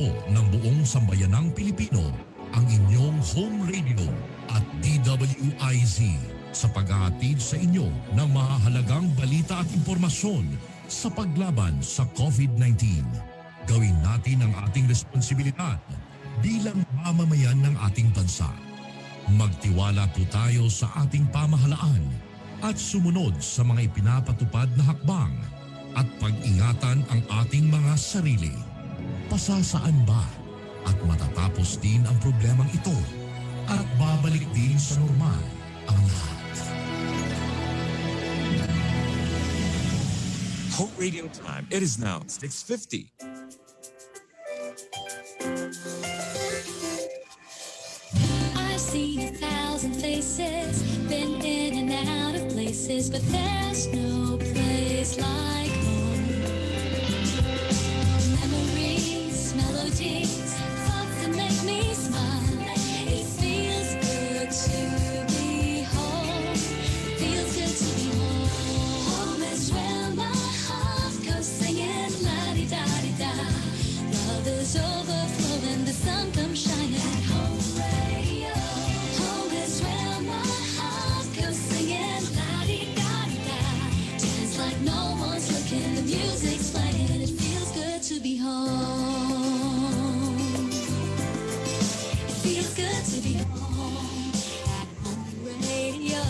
po ng buong sambayanang Pilipino ang inyong home radio at DWIZ sa paghahatid sa inyo ng mahalagang balita at impormasyon sa paglaban sa COVID-19. Gawin natin ang ating responsibilidad bilang mamamayan ng ating bansa. Magtiwala po tayo sa ating pamahalaan at sumunod sa mga ipinapatupad na hakbang at pag-ingatan ang ating mga sarili. Pasasaan ba at matatapos din ang problemang ito at babalik din sa normal ang lahat. Hope Radio time. It is now 6:50. I've seen a thousand faces, been in and out of places, but there's no place like home. Memories, melodies, thoughts that make me smile. It feels good to be home. It feels good to be home. Home is where my heart goes singing la-di-da-di-da. Love is overflowing, the sun comes shining. At Home Radio. Home is where my heart goes singing la-di-da-di-da. Dance like no one's looking, the music's playing. It feels good to be home. It feels good to be home. At Home Radio.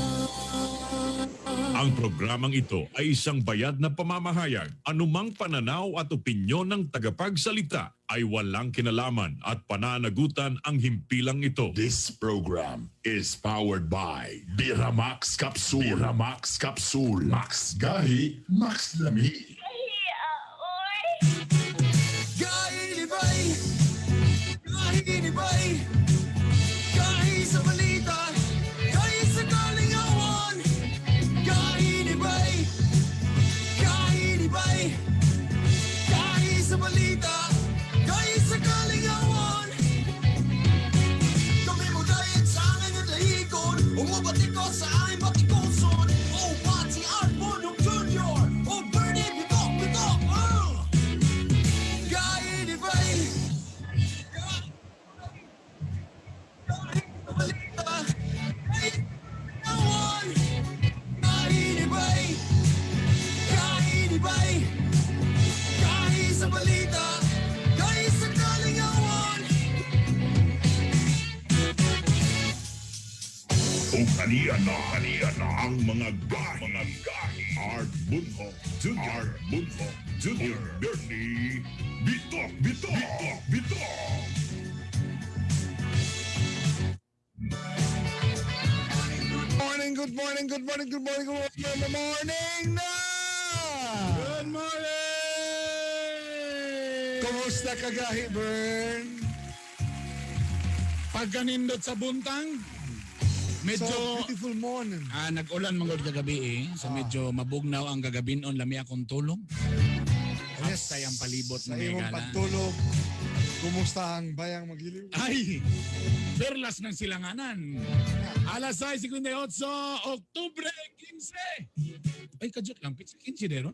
Ang programang ito ay isang bayad na pamamahayag. Anumang pananaw at opinyon ng tagapagsalita ay walang kinalaman at pananagutan ang himpilang ito. This program is powered by Biramax Capsule. Biramax Capsule. Max Gahi, Max Lami. Gahinibay! Gahinibay! Gahi sa balita! Gahi sa kalingawan! Gahinibay! Gahinibay! Gahi sa balita! Gahi sa kalingawan! Kami mo dahil sa aming at Umubati ko sa aming batikoson. Oh, Pati Art Bonong Jr. Oh, Bernie Bitok Bitok! Gahinibay! Gahi sa balita! Gahi sa kalingawan! Gahinibay! Gahinibay! Gahi sa balita! Gahi sa kalingawan! O kaniya na ang mga gahi. Mga gahi. Art Bunho Jr. Art Bunho Jr. Bernie Bitok Bitok Bitok Bitok. Morning, good morning, good morning, good morning, good morning, good morning na! Good morning! Kumusta ka, Gahi Bern? Pagkanindot sa buntang, medyo So, beautiful morning. Nag-ulan man gud kagabi eh. So medyo mabugnaw ang gagabinon, lami akong tulog. Yes. Sa ang palibot Sa mga imong higala. pagtulog, kumusta ang bayang magiliw? Ay! Perlas ng silanganan. Alas 6:58, Oktubre 15. Ay, kadyot lang. Pizza 15 deron.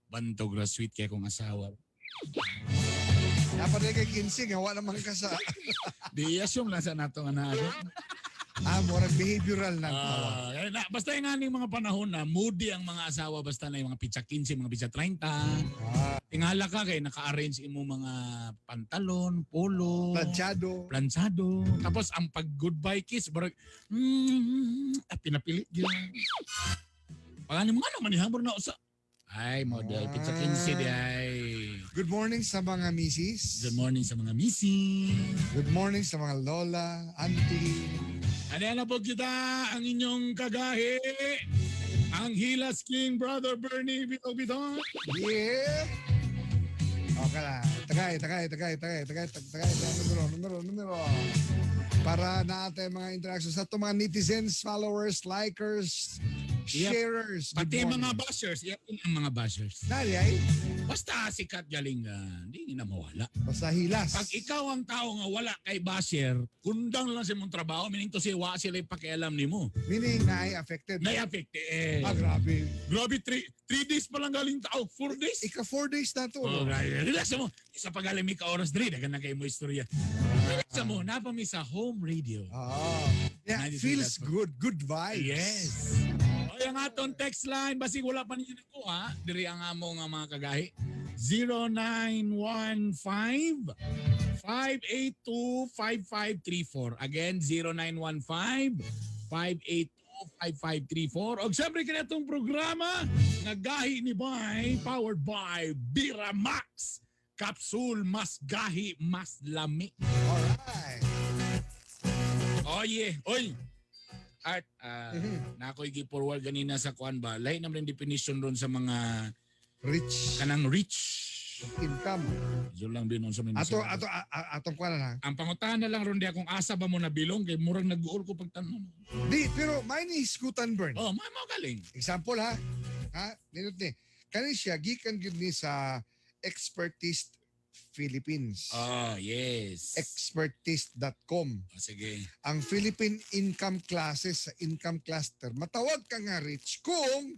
Bantog ra sweet kay akong asawa. Dapat kay 15, nga wala naman ka sa Di assume lang sa nato nga naa. Murag behavioral na tawa. Na, basta yung aning mga panahon na moody ang mga asawa basta na yung mga pizza 15, mga pizza 30. Tingala ka kay naka-arrange imo mga pantalon, polo, Planchado. planchado. Tapos ang pag goodbye kiss, barag, pinapilit yun. Pag ano mga naman ihamor na usa. Ay, model pizza 15 di ay. Good morning sa mga misis. Good morning sa mga missy. Good morning sa mga lola, auntie. Ano na po kita ang inyong kagahi? Ang Hilas King Brother Bernie Bitong Bitong. Yeah! Okay lang. Tagay, tagay, tagay, tagay, tagay, tagay, tagay, numero, numero, numero. Para natin mga interaction sa itong mga netizens, followers, likers, Yep. sharers. Good Pati morning. mga bashers. Yan ang mga bashers. Dali ay. Basta sikat galing di na mawala. Basta hilas. Pag ikaw ang tao nga wala kay basher, kundang lang sa imong trabaho, meaning to say, wa sila pakialam nimo. Meaning na ay affected. Na-affect eh. Ah, grabe. Grabe, 3 days pa lang galing tao. 4 days? Ika 4 days na to. Oh, No? right. Relax mo. Isa pa galing may ka-oras diri, dagan na kayo mo istorya. Relax mo, napa mi sa home radio. Ah. Yeah, 93.4. feels good. Good vibes. Yes. Oy, ang atong text line, basig wala pa ninyo nakuha, diri ang among nga mga kagahi. 0915 582 5534. Again, 0915 582 5534. Og siyempre kini atong programa nga Gahi ni Bay, powered by Bira Max. Capsule, mas gahi, mas lami. Alright. Oye, oy. Art, na ako'y gi-forward ganina sa kuan ba. Lahi naman yung definition ron sa mga Rich kanang rich. Income. Medyo lang din sa mga Ato ato atong kuan na. Ang pangutahan na lang ron di akong asa ba mo nabilong kay murag nag-uol ko pagtanon. Di, pero may ni hisgutan, Bern. Oh, may mo galing. Example ha. Ha? Nindot ni. Kani siya gikan gyud ni sa Expertise Philippines. Oh, yes. Expertise.com. Oh, sige. Ang Philippine income classes sa income cluster. Matawag ka nga rich kung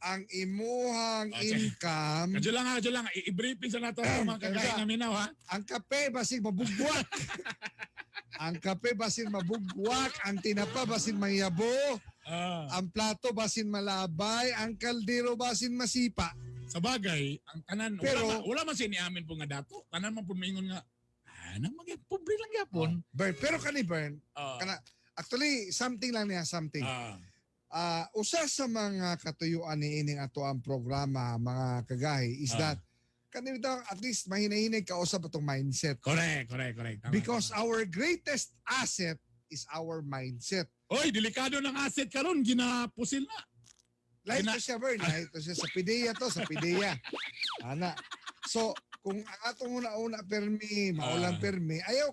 ang imuhang income Kadyo lang ha, kadyo lang. I-briefing sa nato ang mga kagahi nga minaw ha. Ang kape basig mabugwak. Ang kape basin mabugwak, ang tinapa basin mayabo, ang plato basin malabay, ang kaldero basin masipa. Sa bagay, ang tanan, wala man siya niamin po nga dato. Tanan man po maingon nga, nang maging pobre lang gyapon. Bern, pero kani Bern, kana actually something lang niya, something. Ah, usa sa mga katuyuan ni ining ato ang programa, mga kagahi, is that kani bitaw at least mahinahinay kausap atong mindset. Correct, correct, correct. Tama, Because tama. our greatest asset is our mindset. Oy, delikado ng asset karon ginapusil na. Lahi to siya, Bern. Lahi to siya. Sa PDEA to, sa PDEA. Ana. So, kung ang atong una-una permi, maulan permi, ayaw,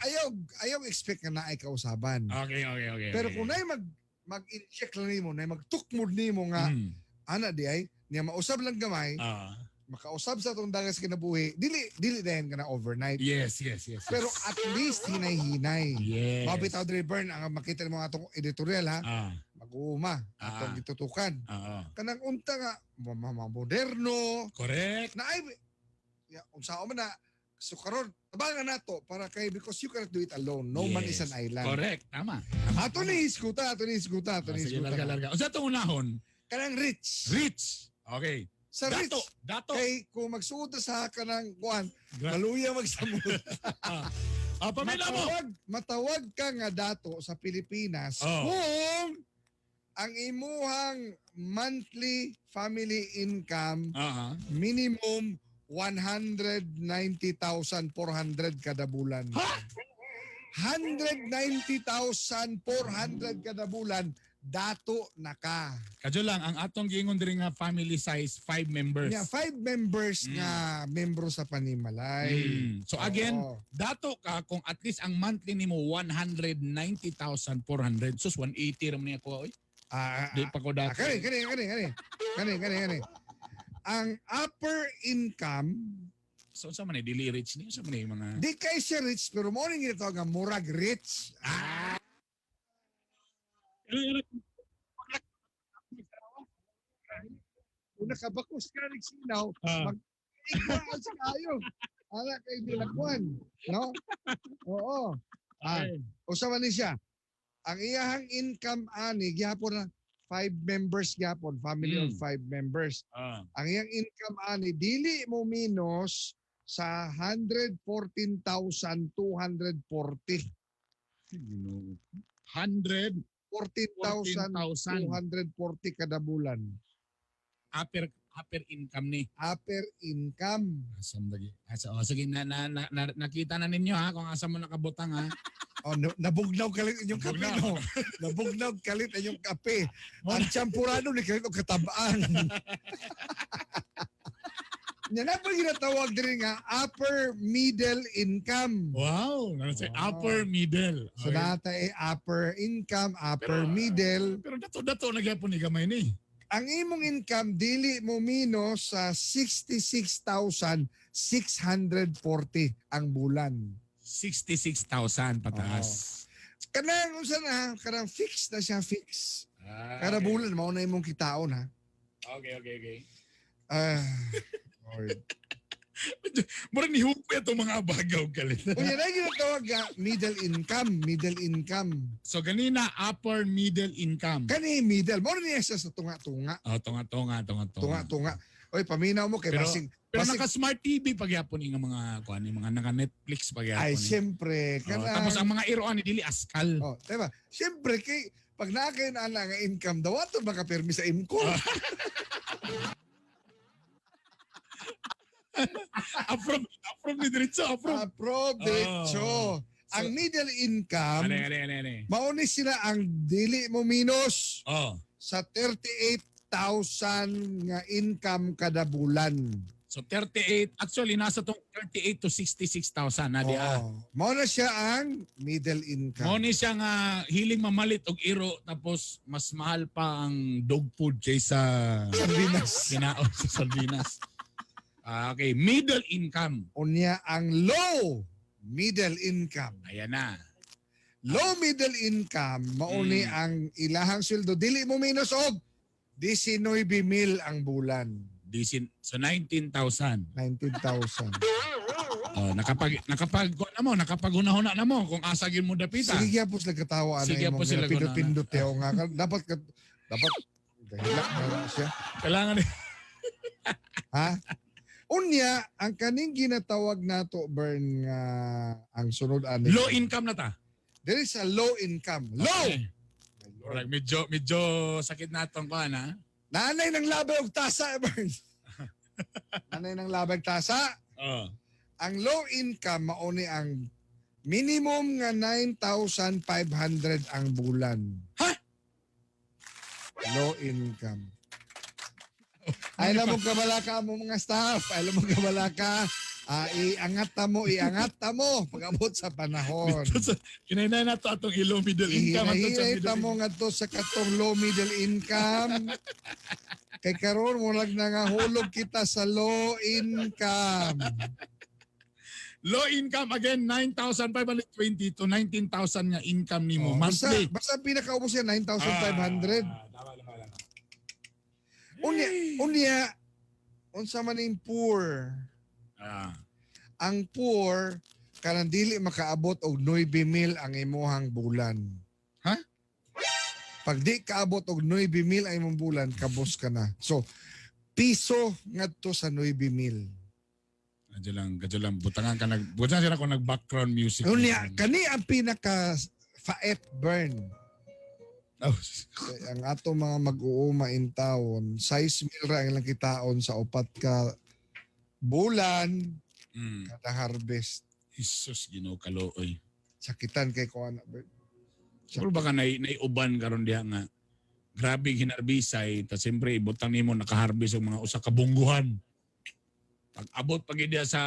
ayaw, ayaw expect nga naay kausaban. Okay. Pero kung naay mag-inject lang nimo, naay magtukmod nimo nga, ana di ay, niya mausab lang gamay, makausab sa atong dagas kinabuhi, dili dili dayon ka na overnight. Yes. Pero at least hinay-hinay. Mao bitaw diri, Bern, ang makita nimo ang atong editorial ha, mag-uuma atong gitutukan. Kanang unta nga mga moderno na ay ya, unsa man na, so karon tabangan nato para kay because you cannot do it alone. No man is an island. Correct. Tama. Ato ni iskuta, ato ni iskuta, ato ni Sige, iskuta. larga, larga. Unsa itong unahon? Kanang rich. Rich. Okay. Sa rich. Dato. Dato. Kay kung magsuot ta sa kanang kuan, maluya magsamot. Pamela mo. Matawag ka nga dato sa Pilipinas kung ang imuhang monthly family income minimum 190,400 kada bulan. Ha? 190,400 kada bulan, dato na ka. Kadyo lang, ang atong giingon diri nga family size, five members. Nya, five members nga membro sa panimalay. So again, dato ka kung at least ang monthly nimo 190,400. Sus, 180 ra man niya ko oy. Di pa ko dato. Ah, kani, kani, kani, kani. Kani, kani, kani. Ang upper income, So unsa man ni dili rich ni? Unsa man ni mga Di kay siya rich, pero mo rin ginatawag nga murag rich. Ah. Kung nakabakos ka ng sinaw, mag igwaan sa kayo. Ala kay dilakuan, no? Oo. Ah, usa man ni siya. Ang iyahang income ani gihapon na five members gihapon, family of five members. Ang iyang income ani dili mo minus sa 114,240. 100 14,240 kada bulan. Upper upper income ni. Upper income. Asa mo lagi? Asa, oh, sige na, na, na, na, nakita na ninyo ha kung asa mo nakabutang ha. Oh, no, nabugnaw kalit inyong kape, Nabugnaw. no? Nabugnaw kalit inyong kape. Ang champurado ni kalit og katabaan. Nya na pa ginatawag diri nga upper middle income. Wow, nasa upper middle. So nata eh upper income, upper middle. Pero dato dato na gyapon ni gamay ni. Ang imong income dili mo minus sa 66,640 ang bulan. 66,000 pataas. Kanang unsa na, kanang fix na siya, fix. Ah, Kada okay. bulan mao na imong kitaon ha. Okay. Ah, Lord. Murag ni hukoy atong mga abagaw kalit. Unya na ginatawag nga middle income, middle income. So ganina upper middle income. Kani middle, mao na niya siya sa tunga-tunga, Oh, tunga tunga tunga tunga. tunga-tunga. Oy, paminaw mo kay Pero- basing Pero basing naka smart TV pagyapon nga mga kuan mga naka Netflix pagyapon. ay ni. siyempre Oh, kanang tapos ang mga iroan ni dili askal. Oh, diba? Siyempre kay pag naa kayo na ana nga income daw ato makapirmi sa imko. Approve, approve ni diretso, approve. Approve, diretso. Oh. Ang middle income, Ane, ane, ane, ane. mao ni sila ang dili mo minus Oh. sa 38,000 nga income kada bulan. So 38, actually nasa tong 38 to 66,000 na di ah. Oo. Mao na siya ang middle income. Mo ni siya nga hiling mamalit og iro tapos mas mahal pa ang dog food kaysa Sardinas. kinaon sa sardinas. Ah, okay, middle income. Unya ang low middle income. Ayan na. Low middle income, mauni ang ilahang sweldo. Dili mo minus og 19,000 ang bulan. Disin, so 19,000. 19,000. Oh, nakapag nakapag kuan na mo, nakapaghunahuna na mo kung asa gyud mo dapita. Sige po sila katawa ana Sige imong po sila pindot-pindot yaw nga. Dapat dapat gahilak na lang siya. Kailangan Ha? Unya, ang kaning ginatawag nato Bern nga ang sunod ani. low income na ta. There is a low income. Low. Okay. Alright, medyo medyo sakit na atong kuan ha. Nanay ng labay og tasa, Bern. Nanay ng labay og tasa. Oh. Ang low income mauni ang minimum nga 9,500 ang bulan. Ha? Low income. Ay alam mo kabalaka mo mga staff. Ay alam mo kabalaka. Ah, iangat ta mo, iangat ta mo pag-abot sa panahon. Kinainay na to atong ilo middle income atong sa Ihinay middle ta mo income. nga to sa katong low middle income. Kay karon murag nangahulog kita sa low income. Low income again 9,520 to 19,000 nga income nimo Oh, basta, monthly. basta pinakaubos yan 9,500. Ah, tama, tama, tama. Unya, unya, unsa man ning poor. Ah. Ang poor kanang dili makaabot og 9,000 ang imuhang bulan. Ha? Pag di kaabot og 9,000 ang imong bulan, kabos ka na. So, piso ngadto sa 9,000. Kadyo lang butangan ka nag butangan sila kung nag background music. Unya, kani ang pinaka faet burn. Oh, Kay ang ato mga mag-uuma in town, size mil ra ang ilang kitaon sa upat ka bulan kada harvest. Jesus Ginoo kalooy. Sakitan kay kuan Bert. Siguro baka naiuban karon diha nga. Grabe hinarbisay ta siyempre ibutang nimo nakaharvest og mga usa ka bungguhan. Pag abot pag diha sa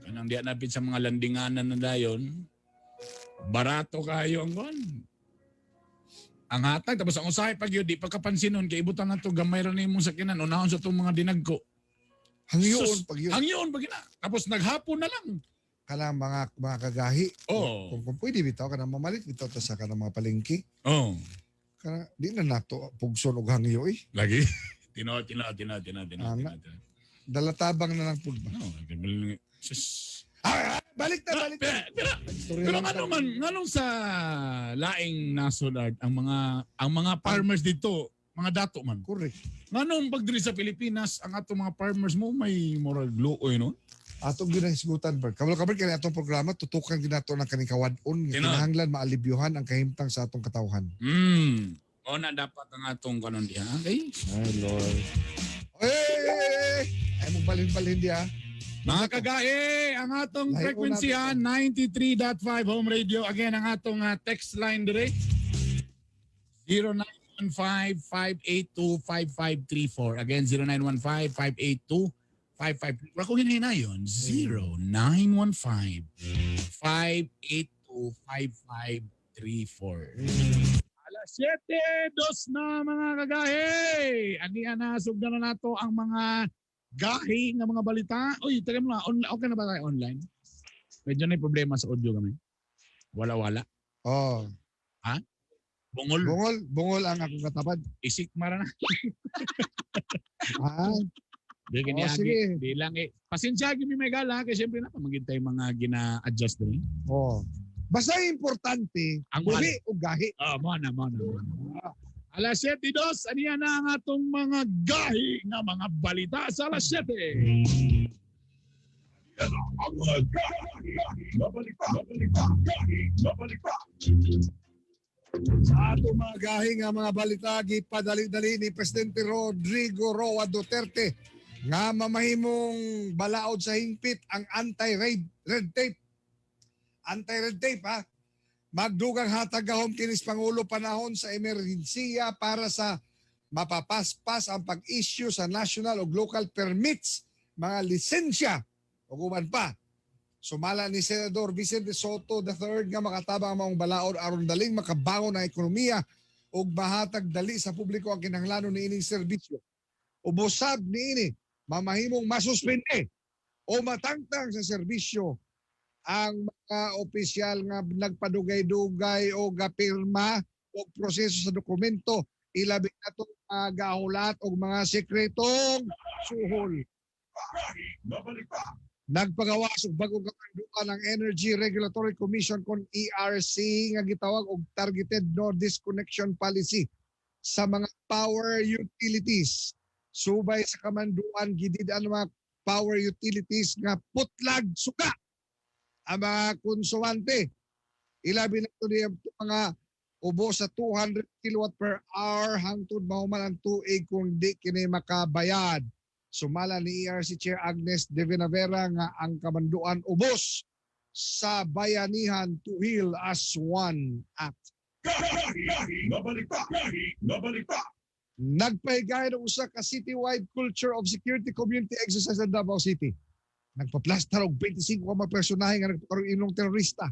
kanang diha napit sa mga landinganan na dayon, barato kayo ang kon. Ang hatag tapos ang usahay pag yun di pagkapansinon kay ibutang nato gamay ra nimo sa kinan unahon sa itong mga dinagko. Hangyoon Sus, pag yun. Hangyoon pag ina. Tapos naghapon na lang. Kanang mga kagahi. Oo. Kung pwede bitaw kanang mamalit bitaw ta sa kanang mga palengke. Oh. Kana di na nato pugson og hangyo eh. Lagi. Tino, tino, tino, tino, tino, Ana. tino, tino. Dalatabang na lang pud ba. No, sus. Ah, ah, balik na balik na. Pero, Istorya pero lang ano ta. man, nganong sa laing nasod Art, ang mga farmers dito, mga dato man. Correct. Nganong pag diri sa Pilipinas, ang ato mga farmers mo may moral luoy no? Atong ginahisgutan Bert. Kabalo ka Bert, kani atong programa tutukan ginato ng kaning kawad-on nga Tinuod. kinahanglan maalibyuhan ang kahimtang sa atong katawhan. O na dapat ang atong kanon diha. Okay. Ay Lord. Hey! Ay mo balhin-balhin diha. Mga kagae, ang atong Lahi ko frequency ha, natin. 93.5 Home Radio. Again, ang atong text line dire. 0915-582-5534. Again, 0915-582-5534. Wala kong hinahina yun. 0915-582-5534. Alas 7:02 na, mga kagahi. Ania na, sugdan na nato ang mga gahi nga mga balita. Uy, teka mo na, okay na ba tayo online? Medyo na problema sa audio kami. Wala-wala. Oh. Ha? Bungol. Bungol, bungol ang akong katapad. Isik mara na. Ah. Di kini Oh, agi. sige. Di lang eh. Pasensya gyud mi may gala kay syempre na pamagid tayo mga gina-adjust din. Oh. Basta importante, Ang buhi o gahi. Oh, mo na, mo na. Mo na. Alas 7:02, aniya na ang atong mga gahi nga mga balita sa alas 7. Ang mga gahi nga balita, balita, gahi nga balita. Sa atong mga gahi nga mga balita, gipadali-dali ni Presidente Rodrigo Roa Duterte nga mamahimong balaod sa hingpit ang anti-red red tape. Anti-red tape, ha. Magdugang hatag gahom kinis Pangulo panahon sa emerhensiya para sa mapapaspas ang pag-issue sa national o local permits, mga lisensya o uban pa. Sumala ni Senador Vicente Soto III nga makatabang ang maong balaod aron daling makabangon ang ekonomiya ug mahatag dali sa publiko ang kinahanglanon niining serbisyo. Ubosab niini mamahimong masuspende o matangtang sa serbisyo ang mga opisyal nga nagpadugay-dugay o gapirma o proseso sa dokumento, ilabi na itong mga gahulat o mga sekretong suhol. Nagpagawas og bagong kapanduan ang Energy Regulatory Commission kon ERC nga gitawag og targeted no disconnection policy sa mga power utilities. Subay sa kamanduan, gidid ang mga power utilities nga putlag suka ang mga konsumante. Ilabi na ito niya mga ubo sa 200 kilowatt per hour hangtod mahuman ang tuig kung di kini makabayad. Sumala ni ERC Chair Agnes De Vinavera nga ang kamanduan ubos sa Bayanihan to Heal as One Act. Nagpahigayon ang usa ka citywide culture of security community exercise sa Davao City. Nagpaplastar og 25 ka mga personahe nga nagpakaroon inong terorista.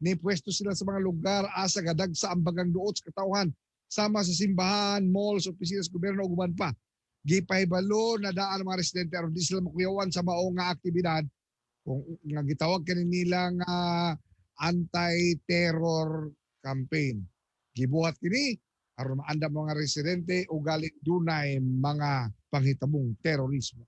Nipwesto sila sa mga lugar asa gadag sa ambagang duot sa katawhan, sama sa simbahan, malls, opisina sa gobyerno ug uban pa. Gipahibalo na daan ang mga residente aron di sila makuyawan sa mao nga aktibidad kung nga gitawag kani nila nga anti-terror campaign. Gibuhat kini aron maandam mga residente o galing dunay mga panghitabong terorismo.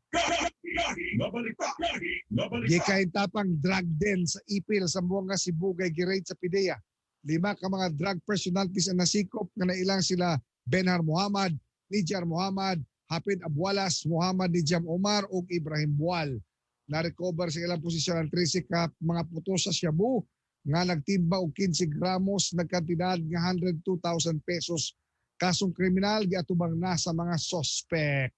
Gikahintapang drug den sa Ipil sa Buanga, Cebu kay girate sa PDEA. 5 ka mga drug personalities ang nasikop nga nailang sila Benhar Muhammad, Nijar Muhammad, Hapid Abwalas, Muhammad Nijam Omar ug Ibrahim Bual. Na-recover sa ilang posisyon ang 13 ka mga puto sa shabu nga nagtimba og 15 gramos nagkantidad nga 102,000 pesos. Kasong kriminal giatubang na sa mga sospek.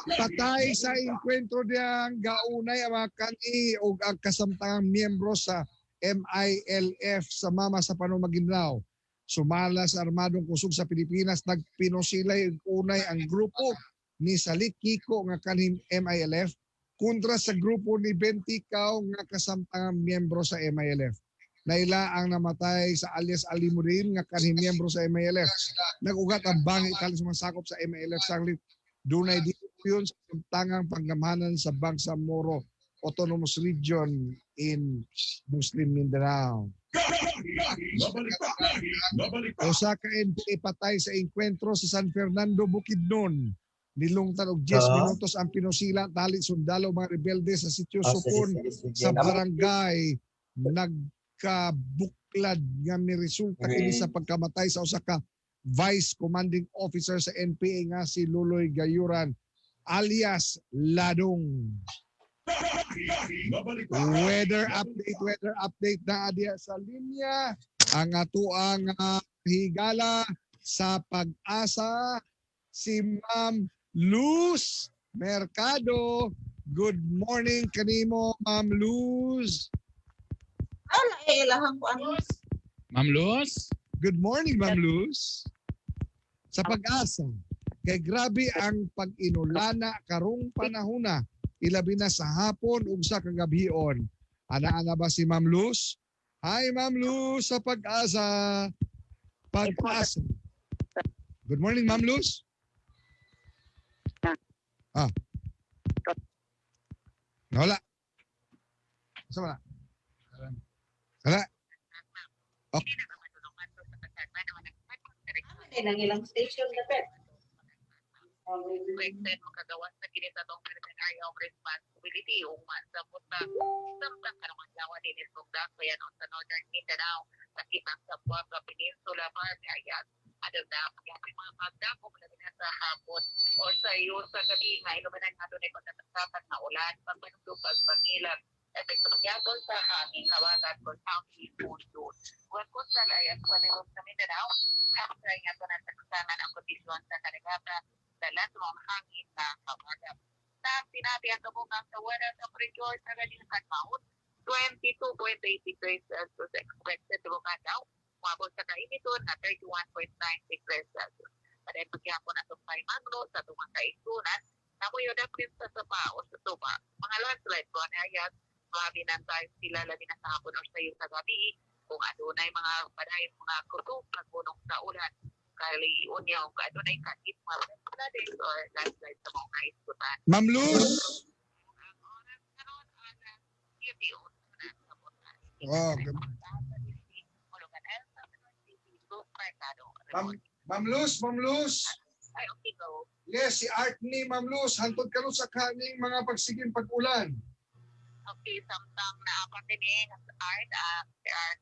Patay sa enkwentro diyang gaunay ang mga kani o ang kasamtangang miyembro sa MILF sa Mama sa Panumaginlaw. Sumala sa armadong kusog sa Pilipinas, nagpinosilay unay ang grupo ni Salik Kiko nga kanhing MILF kontra sa grupo ni Ben Ticao nga kasamtangang miyembro sa MILF. Naila ang namatay sa alias Ali Murin nga kanhing miyembro sa MILF. Nag-ugat ang bangit kalis mga sakop sa MILF sanglit dunay dito yun sa tangang panggamhanan sa Bangsamoro Autonomous Region in Muslim Mindanao. Usa ka NPA patay sa engkwentro sa San Fernando, Bukidnon. Nilungtan og 10 minutos ang pinusila tali sundalo mga rebelde sa sitio Supon sa barangay nagkabuklad nga miresulta kini sa pagkamatay sa usa ka Vice Commanding Officer sa NPA nga si Luloy Gayuran alias Ladong. Weather update na adya sa linya ang atoang higala sa Pag-asa si Ma'am Luz Mercado. Good morning kanimo, Ma'am Luz. Ala, eh, ilahang ko ano. Ma'am Luz? Good morning, Ma'am Luz. Sa Pag-asa, kay grabe ang pag-inulana karong panahona, ilabi na sa hapon ug sa kagabhion. Ana-ana ba si Ma'am Luz? Hi, Ma'am Luz sa Pag-asa. Pag-asa. Good morning, Ma'am Luz. Ah. Nawala. Saan wala? Wala. Okay. Ilang ilang station na pet. Expected makagawas na kini sa atong Philippine Area of Responsibility ug masamot na samtang karong adlaw dinhi sa Dakbayan o sa Northern Mindanao sa kitang sa Buanga Peninsula Park areas. Adto na gyapon mga pagdako labi na sa hapon o sa iyo sa gabi nga ilumanan nga dunay pagkatag nga ulan, pagpanugdog, pagpangilat, epekto magyapon sa hangin habagat kung southeast monsoon. Ug coastal areas sa Mindanao, kapsa nga tanan sa kasangan ang kondisyon sa kadagatan dala sa mga hangin na habagat. Sa sinabi ang kabungang sa weather temperature sa galing Maut, 22.8 degrees Celsius expected to daw. Moabot sa kainiton na 31.9 degrees Celsius. Padayon pagyapon atong Pai Magno sa atong mga kaigsunan, namuyo na sa sapa o sa tuba. Mga landslide prone areas, mabinan tayo sila labi na sa hapon o sa iyo sa gabi kung adunay mga padayon mga kusog pagpunong sa ulan kali unya kung adunay kahit mga flooding or landslide sa mga kaisutan. Ma'am Luz. Ang oras karon alas 7:08 na sa buntag. Oh, good. Ma'am, Ma'am Luz, Ma'am Luz. Ay, okay, go. Yes, si Art ni Ma'am Luz. Hantod karon sa kaning mga pagsiging pag-ulan. Okay, samtang naapa kini Art, si Art.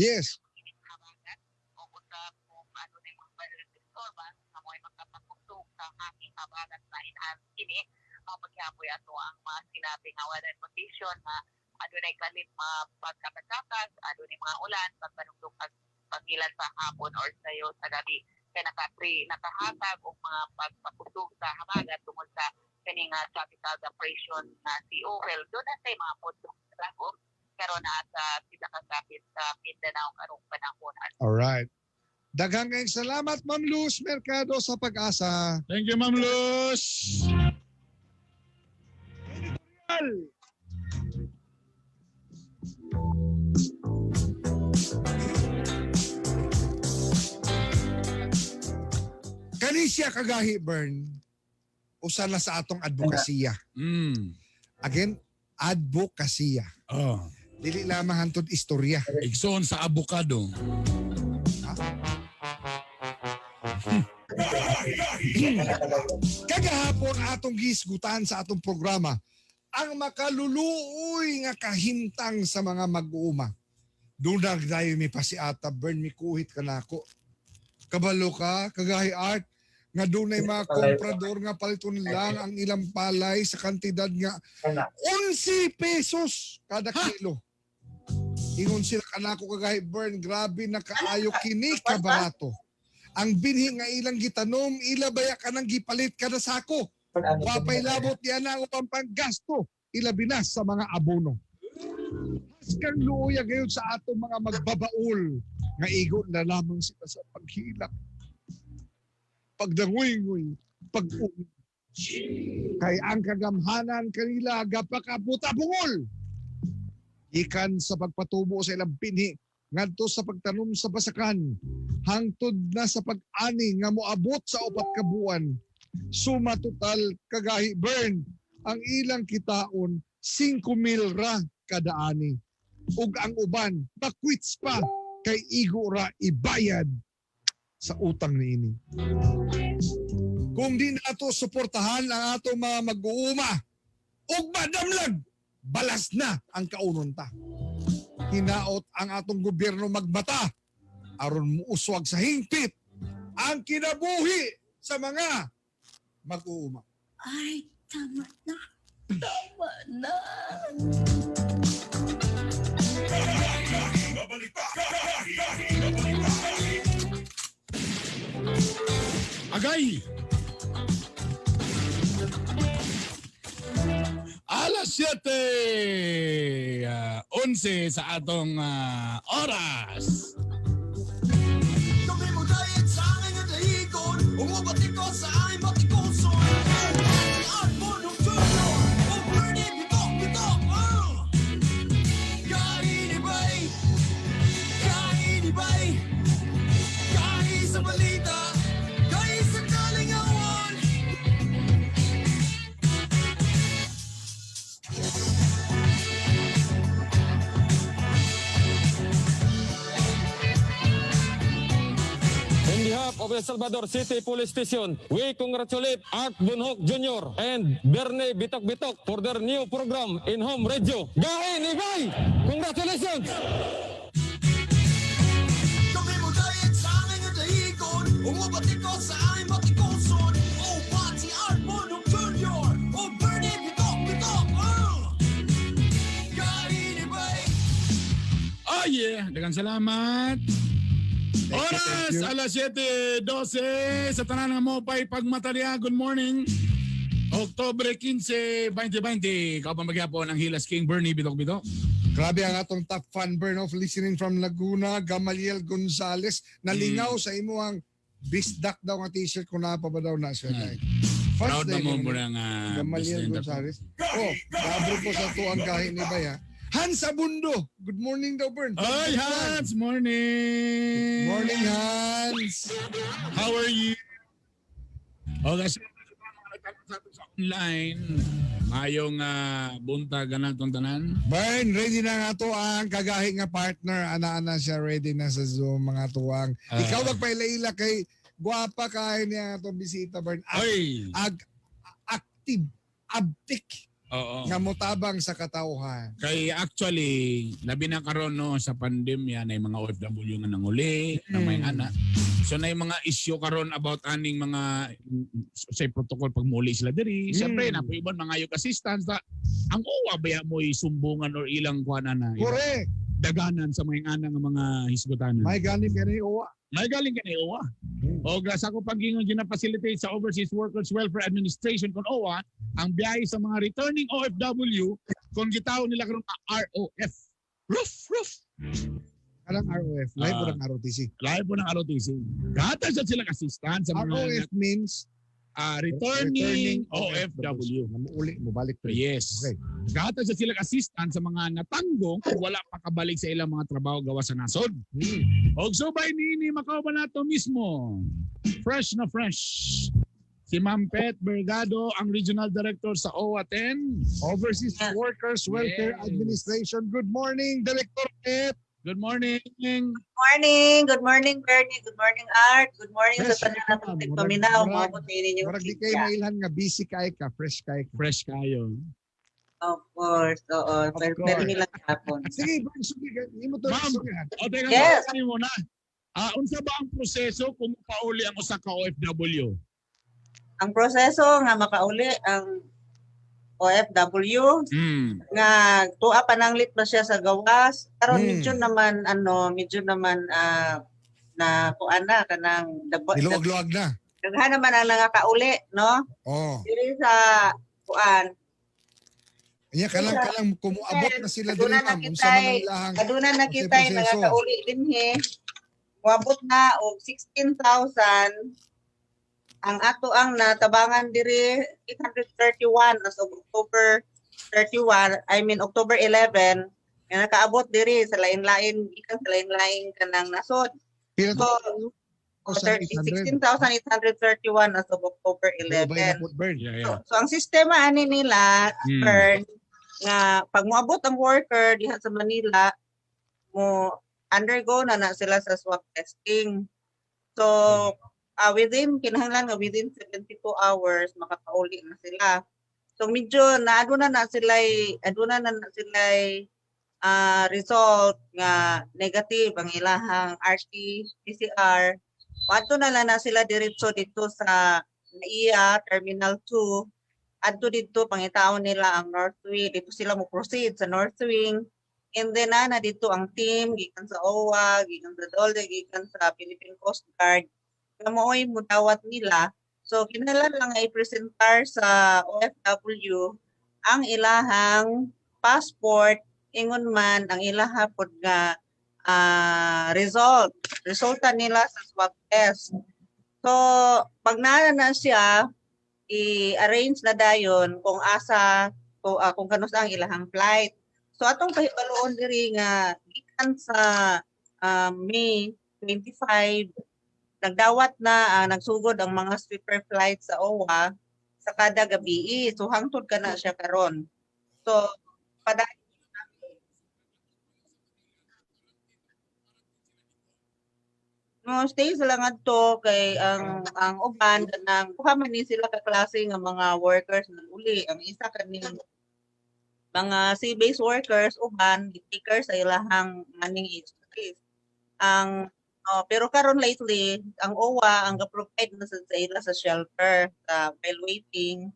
Yes. Habagat o usab kung ano na yung mga disturbance na mo ay makapagkusog sa hangin habagat na enhance kini mao paghiapoy ato ang mga sinabi nga weather condition nga adunay kalit mga pagkakasakas, adunay mga ulan, pagpanugdog pag paghilat sa hapon or sayo sa gabi kay nakahatag og mga pagpakusog sa habagat tungod sa kani nga tropical depression na si Owel. Doon na say mga pundok sa dagom karon na sa sila kasapit sa Mindanao karong panahon. All right. Daghang kayong salamat, Ma'am Luz Mercado sa Pag-asa. Thank you, Ma'am Luz. Kani siya kagahi, Bern, usa na sa atong advokasya. Again, advokasya. Oh. Dili lamang hantod istorya. Igsoon sa abokado. Kagahapon atong gisgutan sa atong programa ang makaluluoy nga kahimtang sa mga mag-uuma. Dunag dayo mi pasiata, Bern, mikuhit ka nako. Kabalo ka, kagahi Art, nga dunay mga komprador nga paliton lang ang ilang palay sa kantidad nga 11 pesos kada kilo. Ingon sila kanako kagahi Bern, grabe na kaayo kini kabarato. Ang binhi nga ilang gitanom, ila baya kanang gipalit kada sako. Wapay labot yan ang upang panggasto, ilabi na sa mga abono. Haskang luoya gayon sa atong mga magbabaul, nga igo na lamang sila sa paghilak, pagdangoy-ngoy, pag-uwi. Kay ang kagamhanan kanila gapakabuta-bungol. Gikan sa pagpatubo sa ilang binhi, ngadto sa pagtanom sa basakan, hangtod na sa pag-ani nga moabot sa 4 ka buwan. Suma total kagahi Bern, ang ilang kitaon 5,000 ra kada ani. Ug ang uban bakwits pa kay igo ra ibayad sa utang niini. Kung di nato suportahan ang ato mga mag-uuma ug madamlag, balas na ang kaunon ta. Hinaot ang atong gobyerno magbata aron muuswag sa hingpit ang kinabuhi sa mga mag-uuma. Ay, tama na. Tama na. Agay! Alas 7:11 sa atong oras. Kami mo dayet sa aking at lahigon, umubati ko sa aking batikuson. Si Art Bonong Jr. o Bernie Bitok Bitok. Kainibay, of El Salvador City Police Station, we congratulate Art Bunhok Jr. and Bernie Bitok Bitok for their new program in home radio. Gahi ni Bay! Congratulations! Kami mo dayat sa aming dahigon, umubati ko sa aming batikuson. Oh, Pati Art Bonok Jr. Oh, Bernie Bitok Bitok. Oh! Gahi ni Bay. Oh yeah, daghang salamat. Oras Thank you. alas 7:12 sa tanan nga mo pay pagmatarya. Good morning. Oktubre 15, 2020. Kauban magyapon ang Hilas King Bernie Bitok Bitok. Grabe ang atong top fan burn of listening from Laguna, Gamaliel Gonzales. Nalingaw sa imo ang bisdak daw nga t-shirt kung naa pa ba daw na siya. Fans Proud na na mo yun. mo nga Gamaliel business. Gonzales. Oh, grabe po sa tuang gahi ni Bay ha. Hans Abundo. Good morning daw, Bern. Oy, Hans! Morning! Morning, Hans. How are you? Okay, so, sa online, mayong buntag na itong tanan. Bern, ready na nga to ang kagahi nga partner. Ana-ana siya ready na sa Zoom mga tuwang. Ikaw magpaila-ila kay guwapa kay niya atong bisita, Bern. Oy! Active, abtik Oo. nga motabang sa katawhan. Kay actually, labi na karon no sa pandemya na yung mga OFW nga nanguli, na may anak. So na yung mga issue karon about aning mga say protocol pag muli sila diri. Siyempre na uban mga yung assistance ta ang OWA ba mo sumbungan or ilang kuan na Correct. daganan sa mga ana nga mga hisgutanan. May galing ka ni Owa. May galing ka ni OWA. O sa ako paggingon gina-facilitate sa Overseas Workers Welfare Administration kon OWA ang biyahe sa mga returning OFW kung gitawag nila karon nga ROF. Roof, roof. Anong ROF? Live po ng ROTC. Live po ng ROTC. Gatag sa silang assistant sa mga ROF means returning OFW. Uli, mubalik pre. Yes. Okay. Gatag sa silang assistant sa mga natanggong kung wala pa kabalik sa ilang mga trabaho gawa sa nasod. Og subay niini makauban nato mismo. Fresh na fresh. Si Ma'am Pet Bergado, ang Regional Director sa OWA 10. Overseas Workers Welfare Yes. Administration. Good morning, Director Pet. Good morning. Morning. Good morning, Bernie. Good morning, Art. Good morning Fresh sa tanan ka, natong tigpaminaw. Maabot ninyo Murag di kayo mailhan nga busy kay ka, fresh kay ka. Fresh kayo. Of course. Oo. Of Pero course. pero nilang hapon. Sige, Bern, sige. Imo to. Ma'am. Sige. O teka, Yes. yes. mo na. Unsa ba ang proseso kung pauli ang usa ka OFW? Ang proseso nga makauli ang OFW nga tuwa pananglit pa siya sa gawas karon medyo naman na kuan na kanang Niluwag-luwag na. daghan naman ang nangakauli no Oh. diri sa kuan. Nya kalang kumuabot na sila diri Aduna na ma'am. Unsa man ang kitay ilahang aduna na unsay kitay proseso? nangakauli dinhi. Moabot na og 16,000 ang ato ang natabangan diri 831 as of October 31, I mean October 11 nga nakaabot diri sa lain-lain gikan sa lain-lain kanang nasod. Pila So, to? 16,831 as of October 11. 11. Bern. Yeah, So, ang sistema ani nila, Bern, nga pag moabot ang worker diha sa Manila, mo undergo na na sila sa swab testing. So, within kinahanglan nga within 72 hours makakauli na sila. So medyo na aduna na sila na sila result nga negative ang ilahang RT-PCR. Adto na lang na sila diretso dito sa NAIA Terminal 2. Adto dito pangitaon nila ang North Wing. Dito sila mo proceed sa North Wing. And then na dito ang team gikan sa OWA, gikan sa DOLE, gikan sa Philippine Coast Guard. Nga mao'y mudawat nila. So kinahanglan lang nga i-presentar sa OFW ang ilahang passport ingon man ang ilaha pod nga result resulta nila sa swab test. So pag naa na siya i-arrange na dayon kung asa kung kanus ang ilahang flight. So atong pahibaluon diri nga gikan sa May 25 nagdawat na nagsugod ang mga sweeper flight sa OWA sa kada gabi. So hangtod ka na siya karon. So padayon No, stay sila ngadto kay ang uban kanang kuha man ni sila ka klase nga mga workers nag-uli. Ang isa kaning mga sea-based workers uban gi-take sa ilahang maning agencies. Ang oh, pero karon lately ang OWWA ang ga-provide na sa ila sa shelter sa while waiting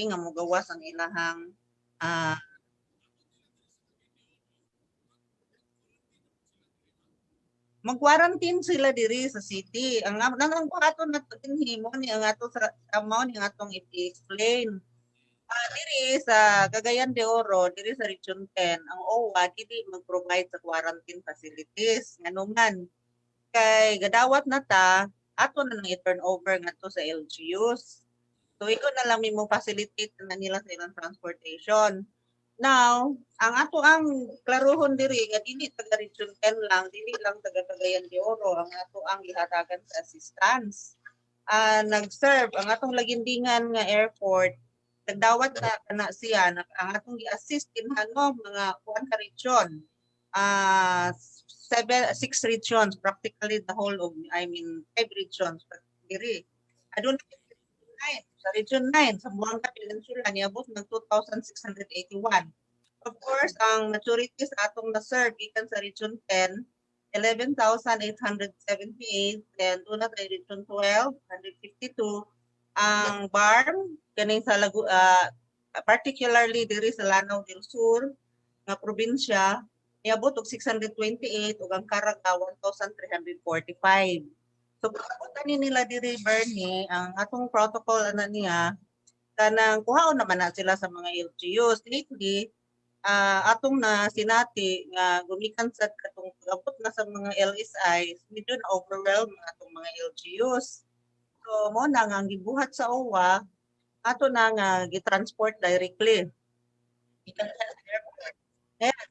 nga mogawas ang ilahang mag-quarantine sila diri sa city. Ang buhaton na dinhi mo ni ang ato sa mao ni ang atong i-explain. Diri sa Cagayan de Oro, diri sa Region 10, ang OWWA dili mag-provide sa quarantine facilities. Nganuman kay gadawat na ta, ato na nang i-turn over ngadto sa LGUs. So ikaw na lang mo facilitate na nila sa ilang transportation. Now, ang ato ang klaruhon diri nga dili taga Region 10 lang, dili lang taga Cagayan de Oro ang ato ang gihatagan sa assistance. Nag-serve ang atong Laguindingan nga airport, nagdawat na kana siya na, ang atong gi-assist kinahanglan mga kuan ka region. Seven six regions, practically the whole of, I mean, five regions diri. Aduna 9, sa Region 9, sa Zamboanga Peninsula, niabot ng 2,681. Of course, ang majority sa atong na-serve gikan sa Region 10, 11,878. Then, doon na tayo Region 12, 152. Ang BARMM, kaning sa particularly diri sa Lanao del Sur, nga probinsya, niabot og 628 ug ang Caraga 1,345. So pag ani nila diri, Bernie, ang atong protocol ana niya kanang kuhaon naman na sila sa mga LGUs. Lately, atong na sinati nga gumikan sa katong pag-abot na sa mga LSIs, medyo na overwhelm ang atong mga LGUs. So mo na nga ang gibuhat sa OWWA, ato na nga gitransport directly. Gikan sa airport. Yeah.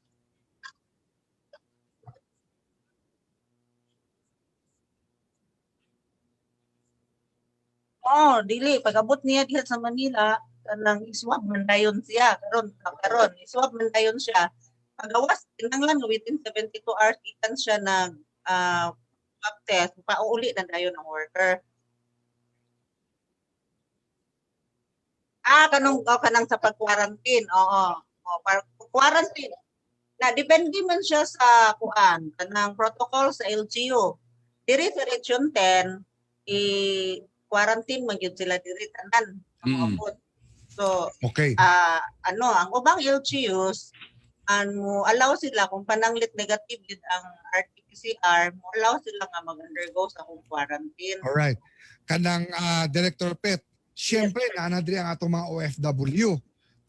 Oh, dili pag-abot niya diha sa Manila, kanang iswab man dayon siya karon karon iswab man dayon siya. Pagawas kinahanglan within 72 hours gikan siya nag swab test, pauuli na dayon ang worker. Kanong oh, kanang sa pag-quarantine. Oo. Oh, quarantine. Na depende man siya sa kuan, kanang protocol sa LGU. Diri sa Region 10, i quarantine man gyud sila diri tanan ang moabot. So, ano, ang ubang LGUs an mo allow sila kung pananglit negative gyud ang RT-PCR, mo allow sila nga mag-undergo sa home quarantine. Alright. Kanang Director Pet, siyempre naa na diri ang atong mga OFW.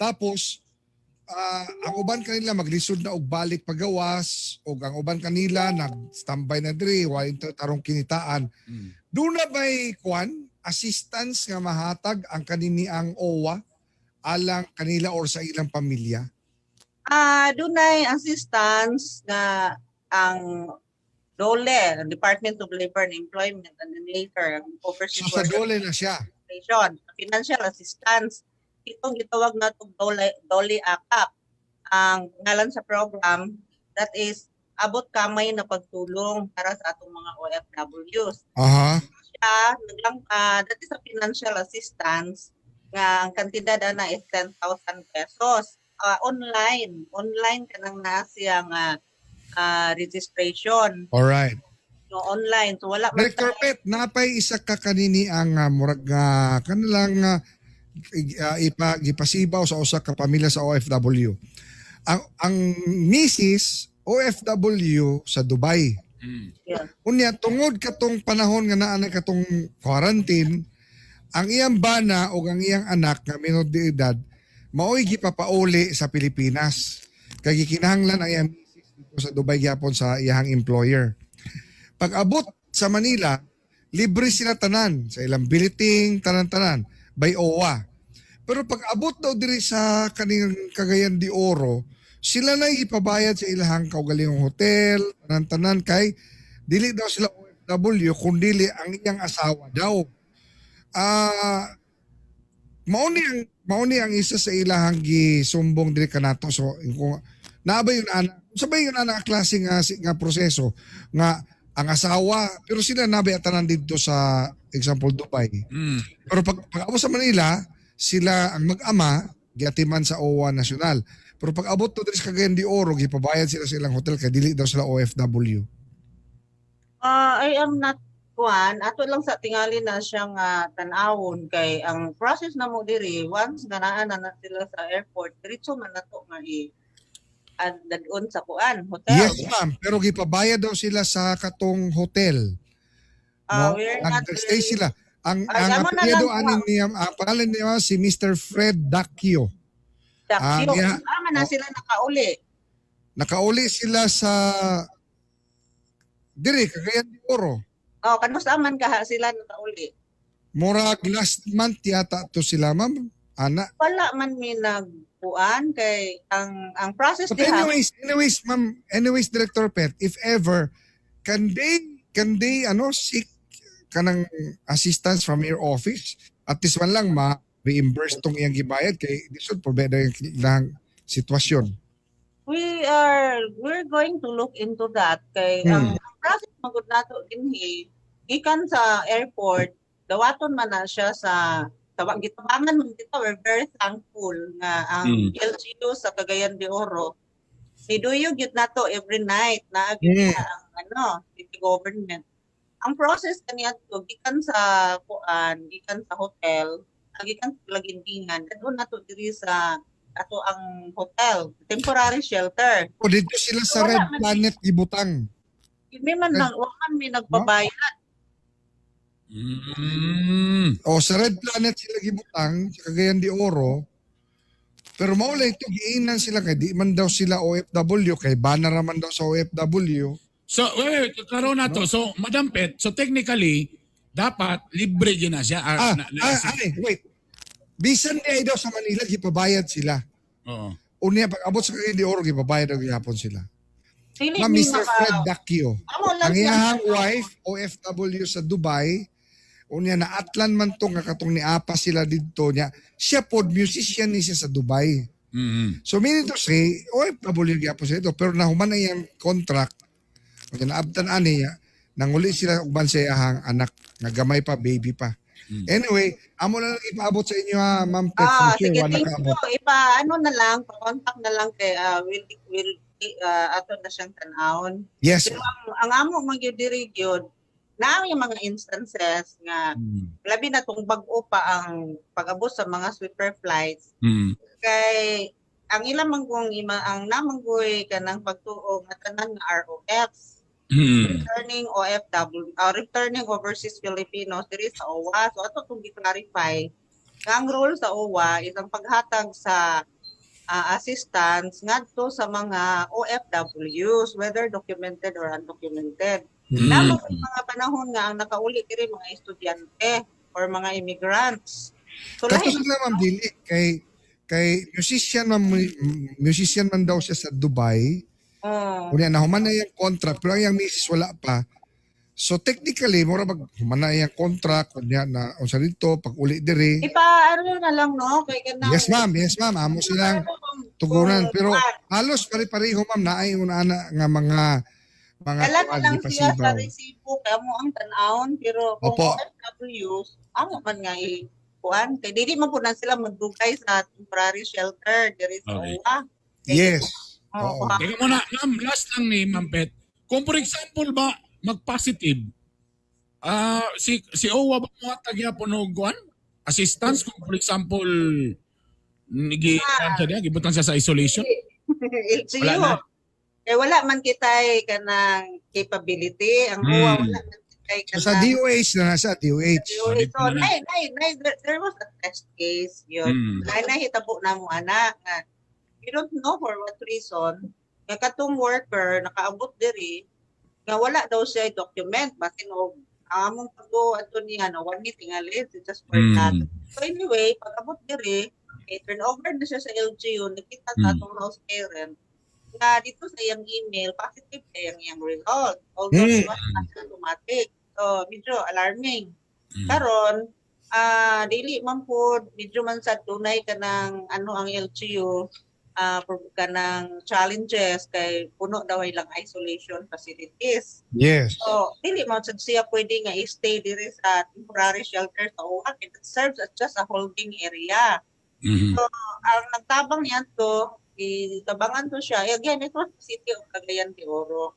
Tapos ang uban kanila maglisod na og balik pagawas ug ang uban kanila nag-standby na diri wa tarong kinitaan. Duna bay kwan assistance nga mahatag ang kanini ang OWWA alang kanila or sa ilang pamilya? Dunay assistance nga ang DOLE, ang Department of Labor and Employment, and then later ang Overseas So sa Workers DOLE na siya. Administration, financial assistance. Itong gitawag natong DOLE, DOLE AKAP. Ang ngalan sa program, that is abot kamay na pagtulong para sa atong mga OFWs. Siya, naglang, that is a financial assistance nga ang kantidad ana is 10,000 pesos. Online kanang na siya nga registration. No, online. So wala man Director Pet, napay isa ka kanini ang murag kanilang ipa gipasibaw sa usa ka pamilya sa OFW. Ang misis OFW sa Dubai. Unya tungod katong panahon nga naa na katong quarantine, ang iyang bana o ang iyang anak nga minor de edad maoy gipapauli sa Pilipinas. Kay gikinahanglan ang iyang misis dito sa Dubai gyapon sa iyang employer. Pag abot sa Manila, libre sila tanan sa ilang billeting, tanan-tanan by OWWA. Pero pag abot daw diri sa kaning Cagayan de Oro, sila na ipabayad sa ilahang kaugalingong hotel, tanan-tanan kay dili daw sila OFW kundili ang iyang asawa daw. Mao ni ang isa sa ilahang gisumbong diri kanato. So kung naa ba yun ana, sa ba yun ana klase nga nga proseso nga Ang asawa, pero sila nabi tanan dito sa example Dubai. Pero pag abot sa Manila, sila ang mag-ama giatiman sa OWWA National. Pero pag abot to diri sa Cagayan de Oro, gipabayad sila sa ilang hotel kay dili daw sila OFW. Ah, I am not kuan, ato lang sa tingali na siyang tan-awon kay ang process na mo diri once nga naa na na sila sa airport, diretso man nato nga i at dadon sa kuan hotel. Yes, ma'am, pero gipabayad daw sila sa katong hotel. Ah, No? we're not Nag-stay really- sila. Ang Ay, ang amo na apelyido lang ani po. niya, ang pangalan niya si Mr. Fred Dacchio. Dakyo. Ah, yeah. Tama na Oh. sila nakauli. Nakauli sila sa diri Cagayan de Oro. Oh, kanus man kaha sila nakauli. Murag last month yata to sila, ma'am. Ana. Wala man mi nagkuan kay ang process But diha anyways, ma'am, anyways, Director Pet, if ever, can they, ano, seek kanang assistance from your office? At least man lang ma-reimburse tong iyang gibayad kay lisod po ba yung ilang sitwasyon. We're going to look into that kay ang process magud nato dinhi gikan sa airport, dawaton man na siya sa tawag gitabangan man kita. We're very thankful nga ang LGU sa Cagayan de Oro niduyog gyud nato every night na gyud na ang ano city government. Ang process kaniadto gikan sa kuan, gikan sa hotel, gikan sa Lagindingan, dadon nato diri sa ato ang hotel, temporary shelter. O dito sila sa Wala Red man. Planet gibutang. Hindi man nang wa man mi nagbabayad. O sa Red Planet sila gibutang sa Cagayan de Oro. Pero mao lang ito giinan sila kay di man daw sila OFW kay bana ra man daw sa OFW. So, wait, wait, karon na to. So, Madam Pet, so technically, dapat libre gyud na siya. Ah, ah, ay, wait. Bisan niya daw sa Manila gipabayad sila. Oo. Unya pag abot sa Cagayan de Oro gipabayad daw gihapon sila. Dili Ma'am, mi Mr. Fred Dacchio. Amo lang Ang siya. iyahang wife, OFW sa Dubai, unya na atlan man to nga katong niapa sila didto niya. Siya pod musician ni siya sa Dubai. So meaning to say, OFW gyapon siya ito, pero nahuman na iyang contract, unya naabtan ani niya, nanguli sila uban sa iyahang anak nga gamay pa, baby pa. Anyway, amo na lang ipaabot sa inyo ha, Ma'am Pet. Ah, For sure, sige, wala thank kaabot. you. Ipa ano na lang, pa-contact na lang kay will ato na siyang tan-awon. Yes. Pero ang amo man gyud diri gyud na yung mga instances nga labi na tong bag-o pa ang pag-abot sa mga sweeper flights kay ang ilang manggong ima ang namanggoy kanang pagtuo nga tanan nga ROFs, returning OFW, returning overseas Filipinos diri sa OWWA. So ato tong gi-clarify nga ang role sa OWWA is ang paghatag sa assistance ngadto sa mga OFWs, whether documented or undocumented. Namo mga panahon nga ang nakauli diri mga estudyante or mga immigrants. So Kato lahi sila, ma'am, dili kay kay musician man, musician man daw siya sa Dubai. Unya nahuman na iyang contract pero ang iyang misis wala pa. So technically mura bag human na iyang contract unya na unsa dito pag uli diri. Ipa ano na lang, no, kay kanang Yes ma'am, yes ma'am, amo silang tugunan pero halos pare-pareho, ma'am, naay una ana nga mga Dala na kuan, lang siya sa gipasibaw. resibo kay amo ang tan-awon, pero kung Opo. OFWs amo man nga i kuan kay dili man pud na sila magdugay sa temporary shelter diri sa OWWA. Yes. Oo. Teka muna, ma'am, last lang ni Ma'am Pet. Kung for example ba, mag-positive, si si OWWA ba mo gyapon og kuan? Assistance kung for example, nigi siya diya, gibutan siya sa isolation? LGU. Wala na. Kay wala man kitay kanang capability ang OWWA, wala man kitay So, sa kanang DOH na nasa DOH. DOH. So, nay, nay, nay, there was a test case yun. Nay, nahitabo na mo, anak, nga you don't know for what reason, nga katong worker, nakaabot diri, nga wala daw siya document, basin og ang among pag-go ato niya, no, wala ni tingali, it's just for that. So anyway, pag abot diri, eh, turn over na siya sa LGU, nakita sa atong house parent, nga dito sa iyang email, positive kay ang iyang result. Although it was asymptomatic. So, medyo alarming. Karon, dili man pod, medyo man sa dunay ka ng ano ang LGU, kanang challenges kay puno daw ilang isolation facilities. So dili man sad siya pwede nga i-stay diri sa temporary shelter sa OWWA. It serves as just a holding area. So ang nagtabang niya to, itabangan to siya. Again, it was the City of Cagayan de Oro.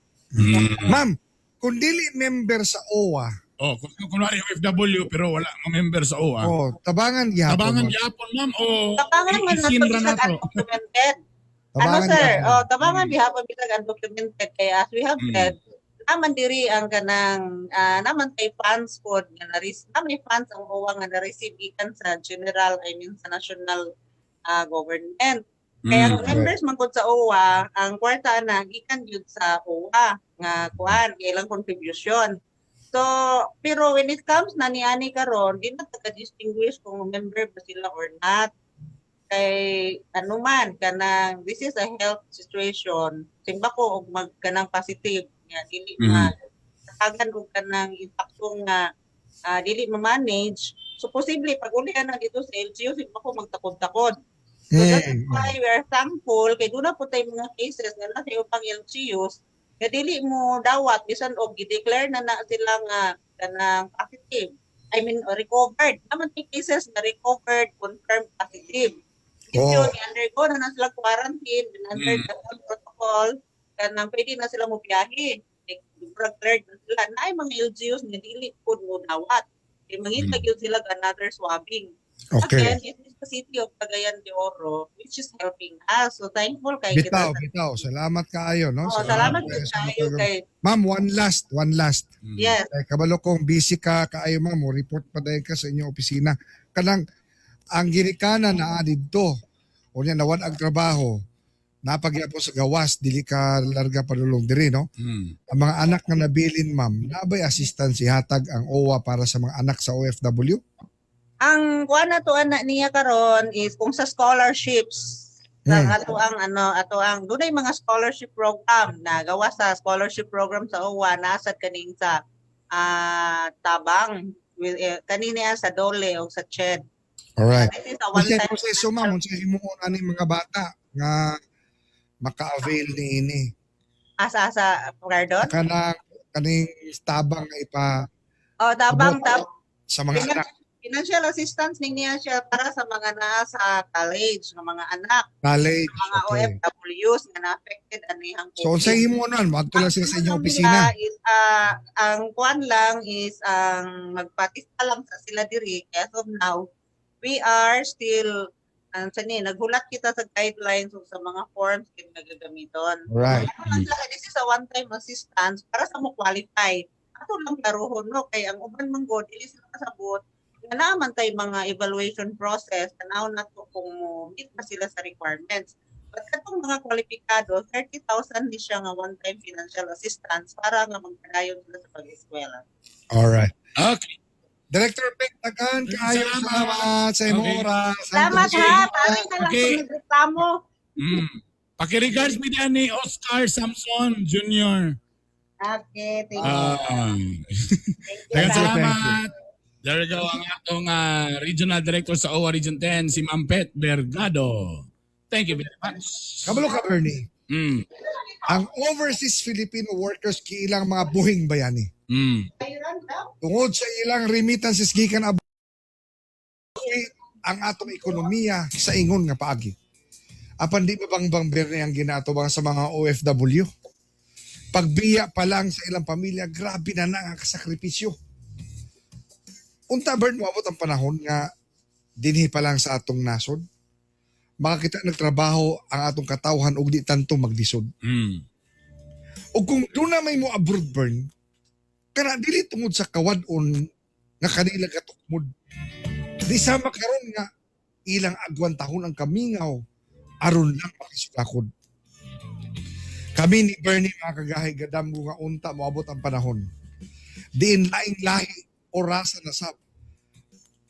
Ma'am, kung dili member sa OWWA, Oh, kung kunwari OFW pero wala mo member sa OWWA. Oh, tabangan gyapon. Tabangan Ma'am. gyapon, ma'am, o Tabangan man nato isinra bisag na to. undocumented. Ano Tabangan sir? gyapon. Oh, tabangan gihapon bisag undocumented kay as we have said, naman diri ang kanang naman kay funds pod nga na naman funds ang OWWA nga na-receive gikan sa general, I mean sa national government. Kaya ang members man gud sa OWWA, ang kwarta na gikan gyud sa OWWA nga kuan ilang contribution. So, pero when it comes na niani karon, di na ta distinguish kung member ba sila or not. Kay ano man kanang this is a health situation. Simba ko og mag kanang positive nga dili ma tagan og kanang impaktong nga dili ma-manage. So posible pag uli na dito sa LGU, simba ko magtakod-takod. So that's why we are thankful kay duna po tay mga cases nga nasa ubang LGUs nga dili mo dawat bisan og gi-declare na na sila nga kanang positive. I mean recovered. Naman may cases na recovered, confirmed positive. Yun, undergo na na sila quarantine, under the whole protocol, kanang pwede na sila mo biyahe. Like, drug cleared na sila. Naay mga LGUs nga dili pud mo dawat. Kay mangita gyud sila og another swabbing. Again, it is the City of Cagayan de Oro which is helping us. So thankful kay Bitaw, bitaw. Salamat kaayo, no? Oh, salamat kaayo gud sa kaayo mga- kay Ma'am, one last, one last. Yes. Eh, kabalo kong busy ka kaayo, ma'am, mo report pa dayon ka sa inyong opisina. Kanang ang ginikanan na didto. Unya nawad ang trabaho. Napagyapon sa gawas dili ka larga padulong diri, no? Ang mga anak nga nabilin, ma'am, nabay assistance ihatag ang OWWA para sa mga anak sa OFW? Ang kuan na to anak niya karon is kung sa scholarships sa ato ang ano ato ang dunay mga scholarship program na gawa sa scholarship program sa OWWA nasad kaning sa tabang with kanini sa DOLE o sa CHED. Alright. This is a one Unsay time proseso, ma'am, unsay himuon ani mga bata nga maka-avail niini? Asa asa, pardon? Kanang kaning tabang nga ipa Oh, tabang abot tab sa mga anak. Financial assistance ning niya siya para sa mga naa sa college nga mga anak, College. mga OFWs nga na-affected anihang So unsay himuon, moadto lang sila sa inyong opisina? Nila is ang kuan lang is ang magpatista lang sa sila diri. As of now, we are still ang sa ni naghulat kita sa guidelines ug sa mga forms kini nga gagamiton. Ano lang sila, this is a one-time assistance para sa mo qualify. Ato lang klarohon, no, kay ang uban man gud dili sila kasabot nga naa man tay mga evaluation process, tanaw nato kung mo meet ba sila sa requirements. But katong mga kwalipikado, 30,000 ni siya nga one-time financial assistance para nga magpadayon sila sa pag-eskwela. Alright. Okay. Director Peg, daghan kaayo salamat sa imong oras. Salamat ha, pare na lang kung nagreklamo. Pakiregards mi diyan ni Oscar Samson Jr. Okay, thank you. Daghang Thank you. salamat. There you go ang atong Regional Director sa OWWA Region 10, si Ma'am Pet Bergado. Thank you very much. Kabalo ka, Bernie. Ang overseas Filipino workers kiilang mga buhing bayani. Tungod sa ilang remittances gikan abroad ang atong ekonomiya sa ingon nga paagi. Apan di ba bang bang Bernie ang ginatubang sa mga OFW? Pagbiya pa lang sa ilang pamilya, grabe na na ang kasakripisyo. Unta Bern, moabot ang panahon nga dinhi pa lang sa atong nasod, makakita nagtrabaho ang atong katawhan og di tanto maglisod. O kung doon na may mo abroad, Bern, kana dili tungod sa kawad-on nga kanila katukmod. Di sama karon nga ilang agwantahon ang kamingaw aron lang makasukakod. Kami ni Bernie, mga kagahay, gadamgo nga unta moabot ang panahon. Diin laing lahi o rasa na sab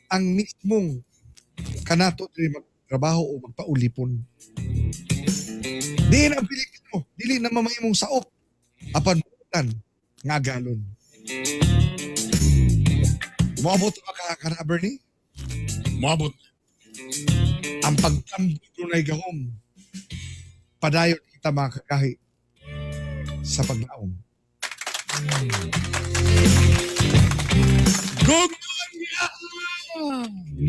ang mismong kanato diri magtrabaho o magpaulipon. Diin ang Pilipino, dili na mamahimong saop apan butan nga galon. Moabot ba ka kana, Bernie? Moabot. Ang pagtambo dunay gahom. Padayon kita mga kagahi sa paglaom. Gugnon niya!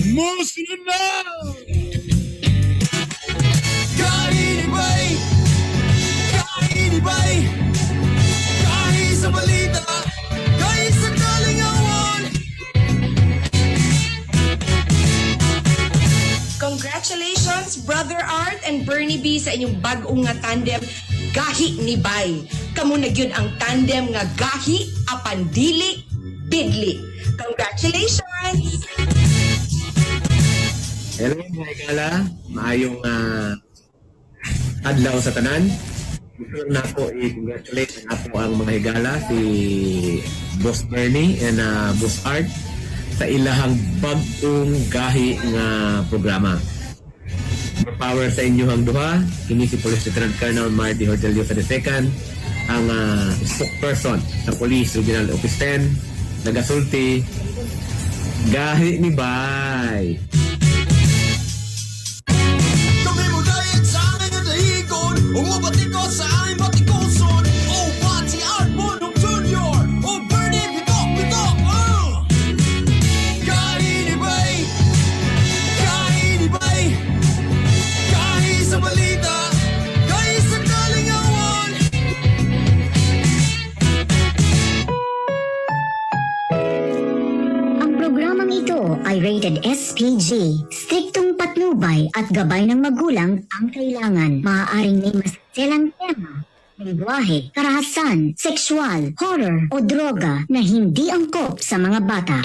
Musunod na! Kainibay! Kainibay! Kahi sa balita! Kahi sa kalingawan! Congratulations, Brother Art and Bernie B sa inyong bag-ong nga tandem, Gahi ni Bay. Kamo na gyud ang tandem nga gahi apan dili bidli. Congratulations! Hello mga higala, maayong adlaw sa tanan. Gusto lang nako i-congratulate ang ato ang mga higala si Boss Bernie and Boss Art sa ilahang bag-ong gahi nga programa. More power sa inyo ang duha. Kini si Police Lieutenant Colonel Marty Hordelio II, ang spokesperson sa Police Regional Office 10, nagasulti, gahi ni Bay. Kami mo dayat sa aming dahigon. Umubati ko sa aming batikuson. Oh, Pati Art Bonok Jr. Oh, Bernie Bitok Bitok. Kainibay! Kainibay! Kahi sa balita! Kahi sa kalingawan! Ang programang ito ay rated SPG. Striktong patnubay at gabay ng magulang ang kailangan. Maaaring may maselang tema, lengguwahe, karahasan, sexual, horror o droga na hindi angkop sa mga bata.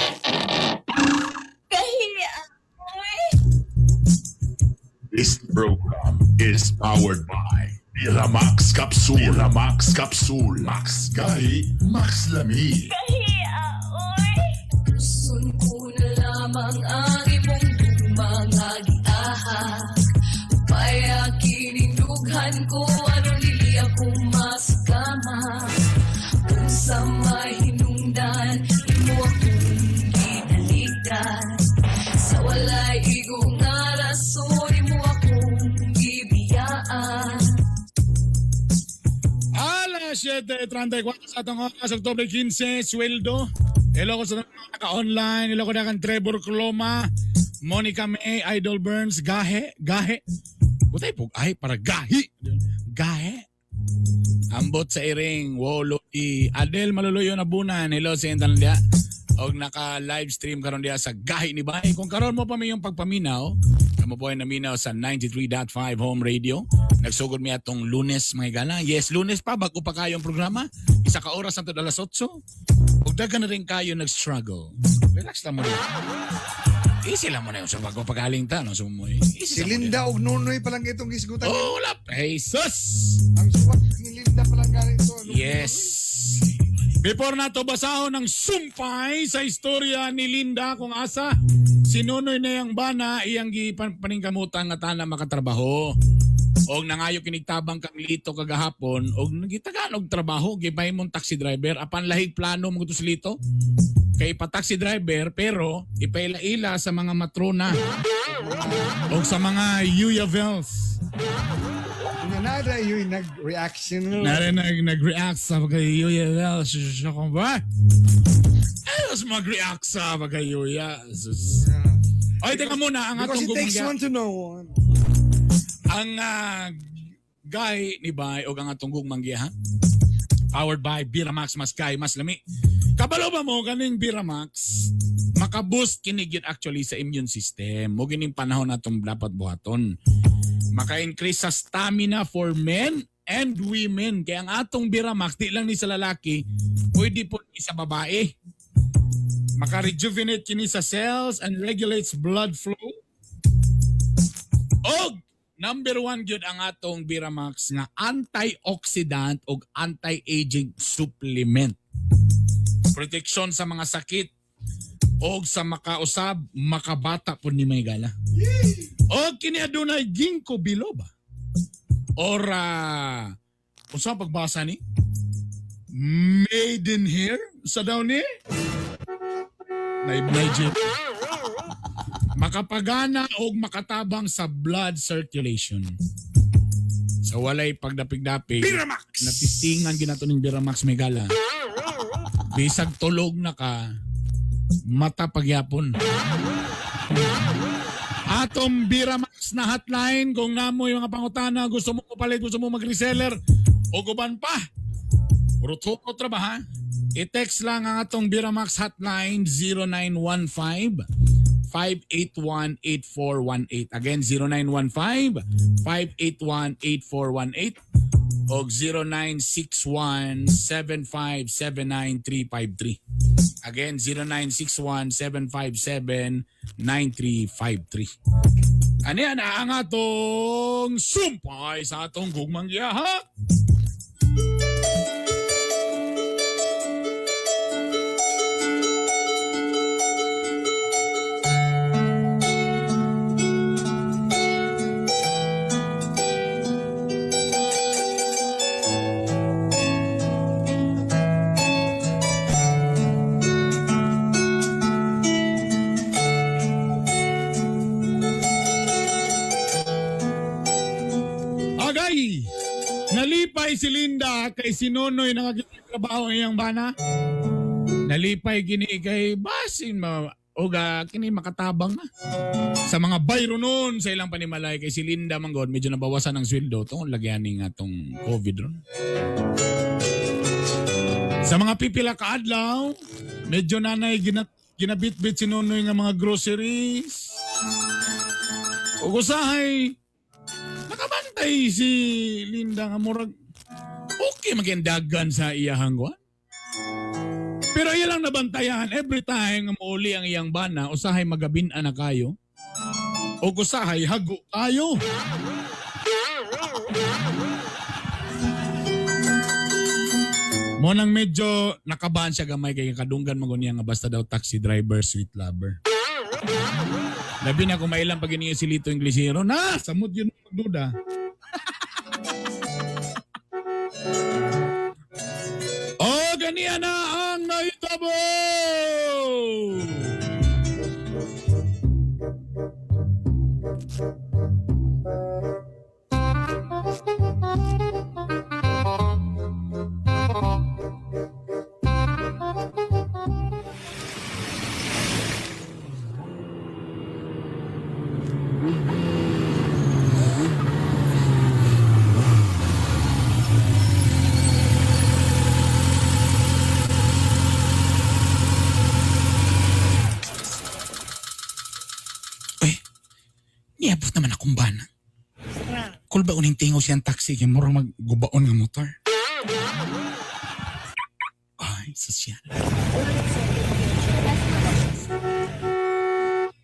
This program is powered by Miramax Capsule. Miramax Capsule. Max Gahi, Max Lami. Gusto ko na lamang ang imong mga giahak. Paya kinindughan ko aron dili ako maskama. Kung sa may hinungdan, imo akong ginaligdan. Sa walay igo nga rason, imo akong gibiyaan. Alas 7:34 sa atong oras, Oktubre 15, sweldo. Hello ko sa mga naka-online. Hello ko na kang Trevor Cloma, Monica May, Idol Burns, Gahe, Gahe. Butay po, ay, para gahi. Gahe. Ambot sa iring, Wolo di Adel Maluluyo na bunan. Hello sa intan dia. Og naka-live stream karon diya sa Gahi ni Bay. Kung karon mo pa may yung pagpaminaw, kamo po ay naminaw sa 93.5 Home Radio. Nagsugod mi atong Lunes mga higala. Yes, Lunes pa bago pa kayo ang programa. Isa ka oras hangtod alas 8. Ug daghan na rin kayo nag-struggle. Relax lang mo rin. Easy lang mo na yun sa bago pagaling ta. No? So, mo, easy Si lang mo Linda og Nunoy pa lang itong gisgutan. Oh, wala. Jesus! Ang suwat ni Linda pa lang galing ito. Ano? Yes. Before nato basahon ang sumpay sa istorya ni Linda kung asa si Nunoy na yang bana iyang gipaningkamutan nga tana makatrabaho. Og nangayo kinigtabang kang Lito kagahapon og nagitagaan og trabaho gibay mong taxi driver apan lahig plano mo si Lito. Kay pa taxi driver pero ipaila-ila sa mga matrona og sa mga Yuyavels. Nga nada yung nag-reaction. Nare nag-react sa mga Yuya. Siya kung ba? Ay, mas mag-react sa mga Yuya. Sus. Ay, teka muna. Ang Because atong it takes gumangga- one to know one. Ang guy ni Bay o ang atong gugmanggiya, ha? Powered by Biramax, mas kay, mas lami. Kabalo ba mo kaning Biramax? Makaboost kini gyud actually sa immune system. Mo gining panahon atong dapat buhaton. Maka-increase sa stamina for men and women. Kaya ang atong Biramax di lang ni sa lalaki, pwede po ni sa babae. Maka-rejuvenate kini sa cells and regulates blood flow. Og number one gyud ang atong Biramax nga antioxidant og anti-aging supplement. Protection sa mga sakit og sa makausab, makabata pud ni may gala. Og kini adunay ginkgo biloba. Or unsa ang pagbasa ni? Maidenhair sa daw ni? Naib Makapagana og makatabang sa blood circulation. Sa walay pagdapig-dapig. Biramax! Natistingan ginato ning Biramax Megala. Bisag tulog na ka, mata pagyapon. Atong Biramax na hotline kung namoy mga pangutana, gusto mo palit, gusto mo mag-reseller, o guban pa. Ruturo tra ba ha? I-text lang ang atong Biramax hotline 0915 581-8418. Again, 0915-581-8418 o 0961-757-9353. Again, 0961-757-9353. Ano yan? Ang atong sumpay sa atong gugmang giyaha. Agay! Nalipay si Linda kay si Nonoy nakakitrabaho ang iyang bana. Nalipay gini kay basin ma oga kini makatabang na. Sa mga bayro noon sa ilang panimalay kay si Linda manggod medyo nabawasan ang sweldo tungod lagyan ni nga tong COVID ron. Sa mga pipila ka adlaw, medyo nanay ginabitbit si Nonoy nga mga groceries. Ug usahay nakabantay si Linda nga murag okay magindagan sa iyahang kuan. Pero iya lang nabantayan every time nga muuli ang iyang bana, usahay magabin-an na kayo. O usahay hago kayo. Mo nang medyo nakabahan siya gamay kay kadunggan man niya nga basta daw taxi driver sweet lover. Labi na kung mailang pag iniyo si Lito Inglesero na samot yun magduda. O ganiya na ang naitabo! Niabot naman akong bana. Kulba uning tingo siyang taxi kay murag maggubaon nga motor. Ay, sosyal.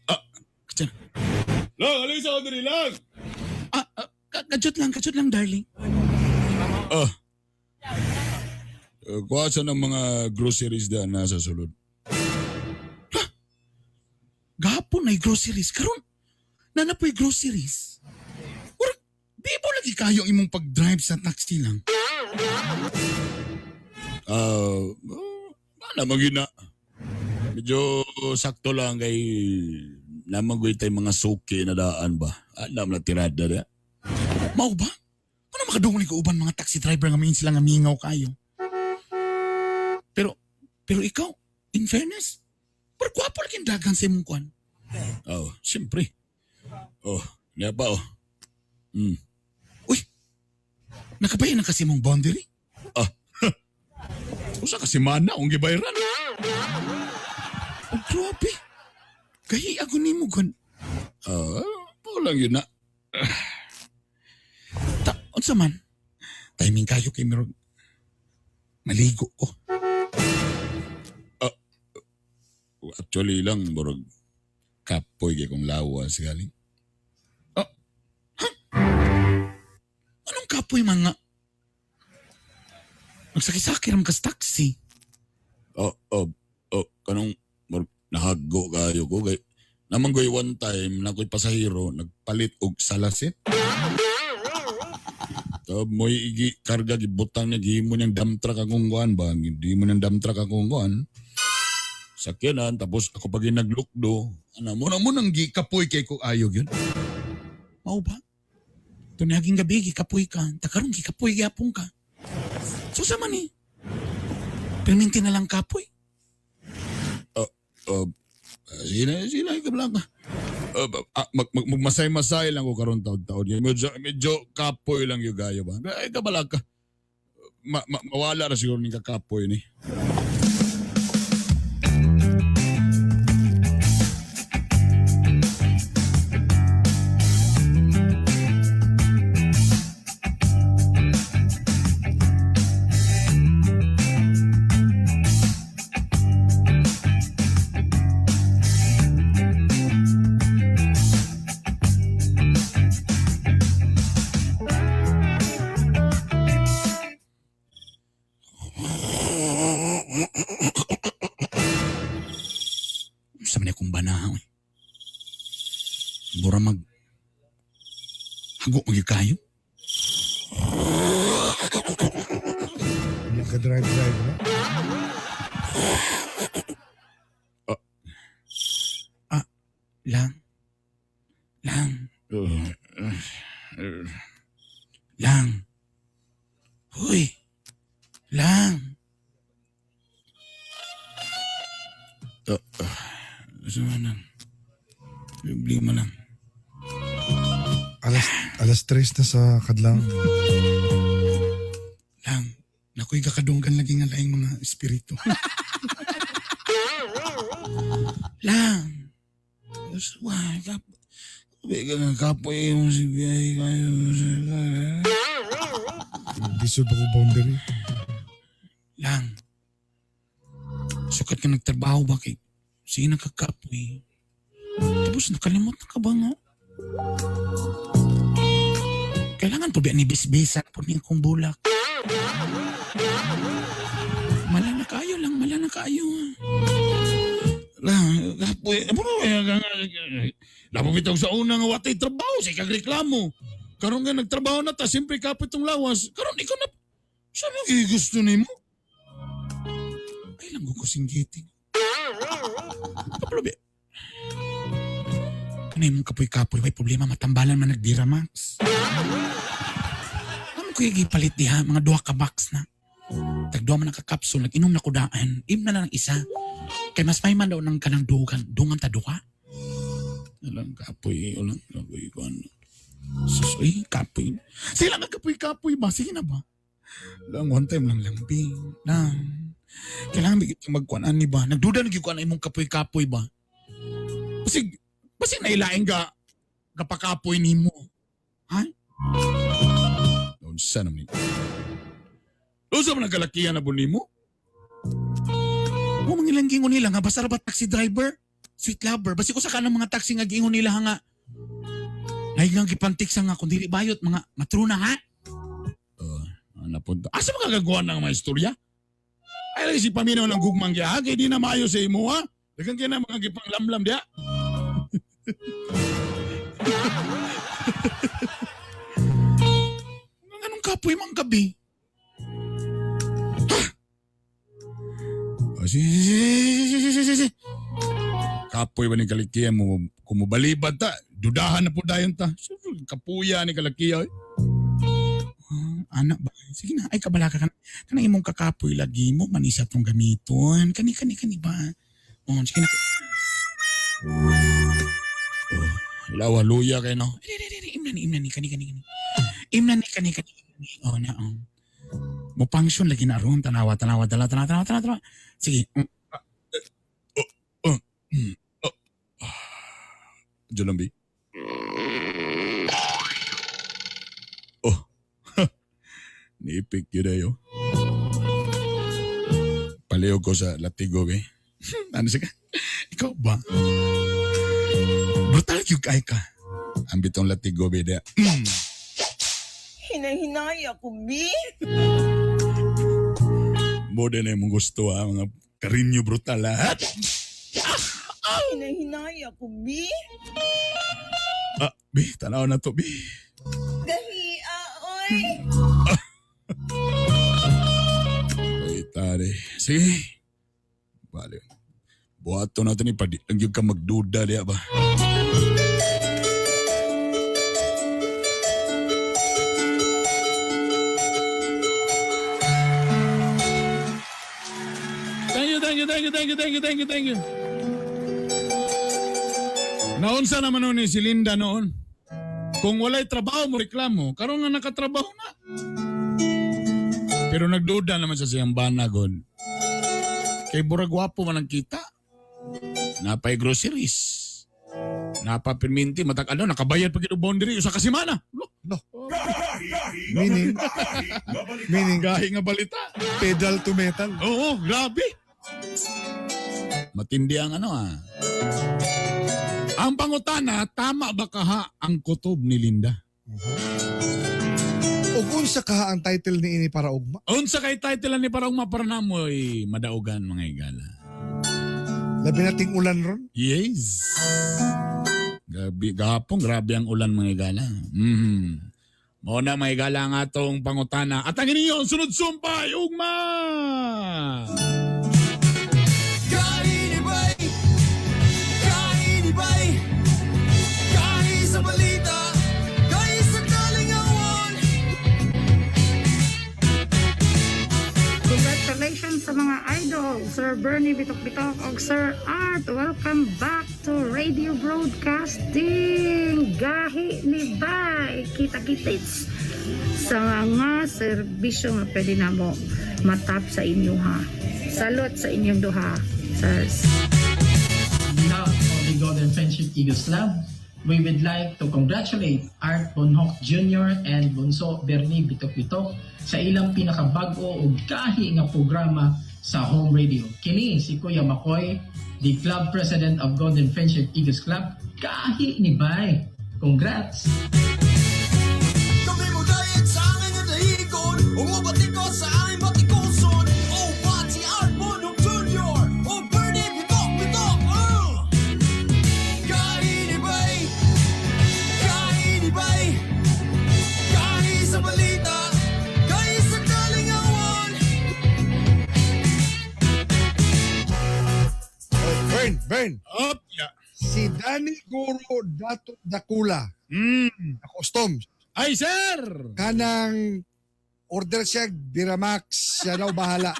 Ah, katyan. Lang, alis ako diri lang. Kadyot lang, darling. Ah. Kuha sa ng mga groceries dyan nasa sulod. Ha? Gahapon ay groceries. Karon, nanapoy groceries. Murag, di mo lagi kayo ang imong pag-drive sa taxi lang. Mana magina. Medyo sakto lang kay namagoy tayo mga suki na daan ba. Alam na tirada na. Mao ba? Ano makadungol ni kauban mga taxi driver nga minsan sila nga mingaw kayo? Pero ikaw, in fairness, pero gwapo lagi ang dagan sa imong kuan. Oh, siyempre. Oh, niya pa oh. Uy, nakabayan na kasi mong boundary? Ah, usa kasi mana ang gibayran. Oh, grabe. Gahi ako ni mo gun. Ah, lang yun na. Ta, unsa man? Timing kayo kay Mirog. Maligo ko. Ah, actually lang, murag kapoy kay kong lawas galing. Oh, ha? Anong kapoy mga? Magsakisakir ang kas taxi. Oh, kanong murag nahago kayo ko kay naman ko'y one time na ko'y pasahero nagpalit og salasit. So, mo'y igi karga gibutang niya gihimo niyang dump truck akong kuan ba hindi mo niyang dump truck akong kuan. Sakyanan tapos ako pag naglukdo ana mo na mo nang gikapoy kay ko ayog yun. Mao ba? Tunaging gabi, gikapoy ka. Takaroon, gikapoy, gyapon ka. So, sa man eh. Perminti na lang kapoy. Sige na, sige na, ikaw lang ka. Magmasay-masay lang ko karon taon-taon. Medyo kapoy lang yung gayo ba? Ay, kabala ka. Mawala na siguro ni kakapoy ni. Sa man akong banahaw eh. Bura mag... Hago magyud kayo. Hindi ka drive-drive na. Lang. Lang. Lang. Huy. Lang. Saan lang? Problema lang. Alas 3 na sa kadlawon. Lang. Nakoy kakadunggan lagi nga laing mga espiritu. Lang. Why? Kapoy mo si Biyay kayo. Disod ako boundary. Lang. Sukat ka nagtrabaho ba kay sige nakakapoy. Tapos nakalimot na ka ba nga? Kailangan po ba ni bisbisan po ni akong bulak? Mala na kayo lang, mala na kayo. Lang, kapoy. Lapo bitaw sa una nga watay trabaho, sa ikagreklamo. Karon nga nagtrabaho na ta, siyempre kapoy tong lawas. Karon ikaw na, saan mo gusto nimo? Ay lang ko singgiting. Kaplo ba? Ano yung kapoy-kapoy? May problema, matambalan man nagdira, Max. Ano ko yung gipalit diha? Mga duha ka box na. Tagduha man naka-capsule, nag-inom na ko daan. Im na lang ang isa. Kay mas may man daw ng kanang dugan. Dungan ta duha. Alang kapoy, ulang kapoy ko ano. Sus, uy, kapoy. Sila nga kapoy-kapoy ba? Sige na ba? Lang, one time lang lang, bi. Lang. Kailangan bigit kang magkuanan ni ba? Nagduda na gyud ko na imong kapoy-kapoy ba? Basig nailaing ka kapakapoy nimo. Ha? Unsa naman ni? Unsa man ang kalakihan na nimo? Mo mangilang gingon nila nga basta ra ba taxi driver? Sweet lover. Basi ko sa kanang mga taxi nga giingon nila nga nahigang gipantik sa nga kun dili bayot mga matruna ha. Napunta. Asa makakagawa ng mga istorya? Ay lagi si paminaw ng gugmang giya, kay di na maayo sa imo ha. Daghang kay na mga gipanglamlam diya. Anong kapoy mang gabi? Ha? Oh, si. Kapoy ba ni kalikiya mo kung mobalibad ta, dudahan na po dayon ta. Kapuya ni kalakiya. Eh. Anak ba? Sige na, ay kabala ka. Kanang imong kakapoy lagi mo, manisa tong gamiton. Kani, kani, kani ba? Oh, sige na. Oh, lawa luya kay no. Di, imna ni, imna ni, kani, kani, kani. Imna ni, kani, kani, kani. Oh, na, oh. Mo function lagi na ron, tanawa, tanawa, dala, tanawa, tanawa, tanawa, tanawa. Sige. Diyan lang, B. Oh. Niipik yun ayo. Paliw ko sa latigo, eh. Ano siya? Ikaw ba? Brutal yung kay ka. Ang bitong latigo, be. Hinahinay ako, B. Mo din na yung gusto, ha? Mga karinyo brutal, ha? Hinahinay ako, B. Ah, B, tanaw na to, B. Gahia, oy. Ay, tare. Sige. Bale. Buhato natin ipadi. Lang yun ka magduda diya ba? thank you, thank you, thank you, thank you, thank you, thank you. Naunsa naman noon ni si Linda noon. Kung walay trabaho mo reklamo, karon nga nakatrabaho na. Pero nagduda naman sa siyang banagon. Kay burag gwapo man ang kita. Napay groceries. Napapirminti, matag ano, nakabayad pa gid og boundary usa ka semana. Lo, no. Meaning, meaning, gahi nga balita. Pedal to metal. Oo, grabe. Matindi ang ano ah. Ang pangutana, tama ba kaha ang kutob ni Linda? Ug unsa kaha ang title ni ini para ugma? Unsa kay title ni para ugma para namoy madaugan mga igala. Labi nating ulan ron. Yes. Gabi, gahapon, grabe ang ulan mga igala. Mao na mga igala ang atong pangutana. At ang inyo, sunod sumpay, ugma! Kainibay! Kainibay! Kahi sa balita! Kahi sa kalingawan! Congratulations sa mga idol, Sir Bernie Bitok-Bitok og Sir Art. Welcome back to radio broadcasting. Gahi ni Bay. Kita-kitits sa mga serbisyo nga pwede na mo matap sa inyo ha. Salot sa inyong duha. Sirs. On behalf of the Golden Friendship Eagles Club, we would like to congratulate Art Bonhoc Jr. and Bunso Bernie Bitok-Bitok sa ilang pinakabag-o ug gahi nga programa sa home radio. Kini si Kuya Makoy, the club president of Golden Friendship Eagles Club. Gahi ni Bay. Congrats! Kami mo dayat sa amin at dahigon. Umubati ko sa aming batikuson. Oh, Pati Art Bonhoc Jr. Oh, Bernie Bitok Bitok! Kainibay! Kainibay! Kahi sa balita! Kahi sa kalingawan! Bern, Bern. Up, yeah. Si Danny Guro Dato Dakula. Customs. Ay, sir! Kanang order siya, Biramax, siya daw bahala.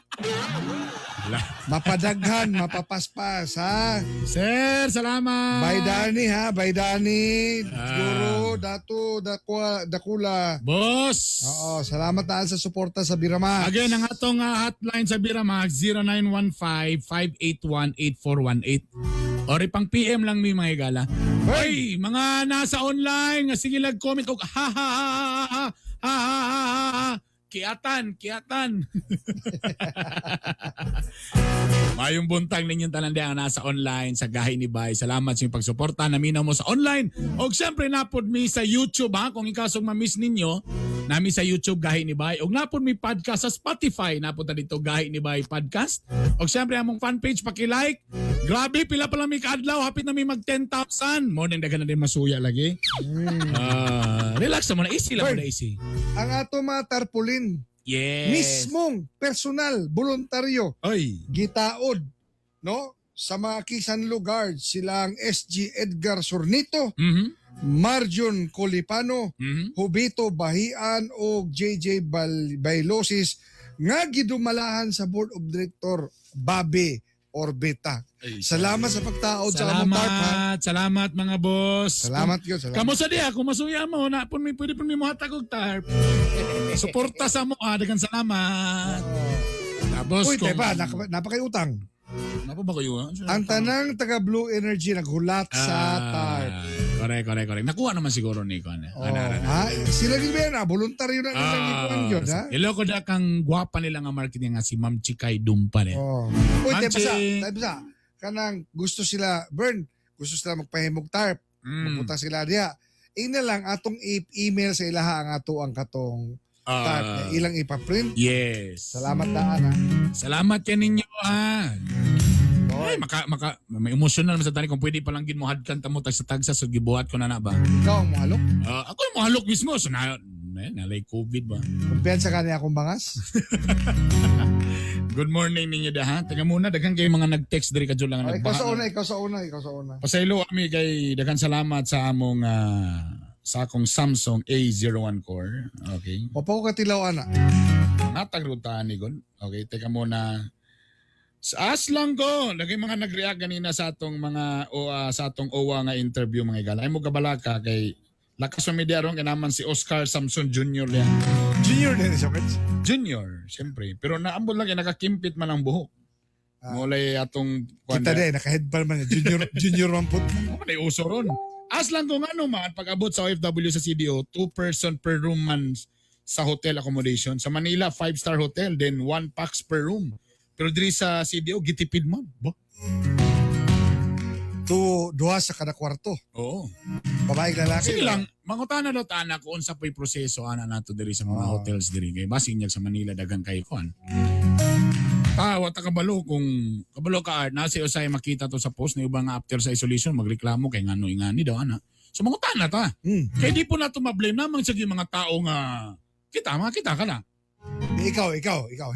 Mapadaghan, mapapaspas, ha? Sir, salamat! Bye, Danny, ha? Bye, Danny. Guro, Dato, Dakula, Dakula. Boss! Oo, salamat na sa suporta sa Biramax. Again, ang atong hotline sa Biramax, 0915-581-8418. Or ipang PM lang mi mga igala. Hoy, mga nasa online, nga sige lag comment og ha ha ha ha ha ha ha ha ha. Kiatan, kiatan. Mayong buntag ninyong tanan diha nga nasa online sa Gahi ni Bay. Salamat sa inyong pagsuporta. Naminaw mo sa online. Og siyempre napod mi sa YouTube ha. Kung ikaw sug ma-miss ninyo, nami sa YouTube Gahi ni Bay. Og napod mi podcast sa Spotify. Napod ta dito Gahi ni Bay podcast. Og siyempre among fan page paki-like. Grabe pila pa lang mi kaadlaw, hapit na mi mag 10,000. Mo nang daghan na din masuya lagi. Ah, relax na mo na easy lang mo na easy. Ang ato mga tarpaulin, Yes. mismong personal, voluntaryo, Oy. gitaod, no? Sa mga kisan lugar, sila ang SG Edgar Sornito, Marjon Colipano, Hubito Bahian o JJ Bailosis nga gidumalahan sa Board of Director Babe Orbita. Salamat sa pagtaod sa among tarp, ha? Salamat, salamat mga boss. Salamat yun, salamat. Kamo sa diha, kung masuya mo, na pun mi pwede pun mi mohatag og tarp. Suporta sa mo, ah, daghang salamat. Tapos Uy, kung teba, napakay utang. Napa ba kayo? ah? Ang tanang taga Blue Energy naghulat sa tarp. Correct, correct, correct. Nakuha naman siguro ni Kon. Oh, ha? Sila gid ba yan, ah? Voluntaryo na nilang gikuan yun, ha? Hello ko da kang gwapa nila nga marketing nga si Ma'am Chikay Dumpan eh. Oh. Uy, Ma'am teba sa, Chi. teba sa. Kanang gusto sila, Bern, gusto sila magpahimog tarp. Mapunta sila diha. Ina lang atong email sa ilaha ang ato ang katong tarp na ilang ipaprint. Yes. Salamat daan ha. Salamat yan ninyo ha. Ay, maka, maka, may emotional man sa tani kung pwede palang ginuhadkan tamo tag sa tagsa so gibuhat ko na na ba. Ikaw ang mohalok? Ako yung mohalok mismo. So na, na, nalay COVID ba? Kumpiyansa ka niya akong bangas? Good morning ninyo daha. Taga muna, daghan kayo mga nag-text diri kadyo lang Oh, ikaw sa nagbaha. una, ikaw sa una, ikaw sa una. Pasaylo ami kay daghan salamat sa among sa akong Samsung A01 core. Okay. Wapo ko katilaw ana. Natagrutaan ni Gon. Okay, teka muna. Sa aslang ko, lagi mga nag-react ganina sa atong mga o sa atong OWA nga interview mga igala. Ay mo kabalaka kay lakas sa media ron kay naman si Oscar Samson Jr. yan. Junior din siya, Prince. Junior, siyempre. Pero naambot lang kay nakakimpit man ang buhok. Mulay atong Kita din, naka-headband man. Junior, junior man po. May uso ron. As lang kung ano man, pag abot sa OFW sa CDO, 2 person per room man sa hotel accommodation. Sa Manila, 5-star hotel, then 1 pax per room. Pero diri sa CDO, gitipid man. Ba? Duha sa kada kwarto. Oo. Babae lalaki. Sige lang, mangutana daw ta ana kung unsa po'y proseso ana nato diri sa mga hotels diri kay basin sa Manila daghan kay kuan. Ta wa ta kabalo kung kabalo ka art na si usay makita to sa post na ubang nga after sa isolation magreklamo kay ngano ingani daw ana. So mangutana ta. Kay di po nato ma-blame namang sa mga tao nga kita mga kita ka na. Ikaw.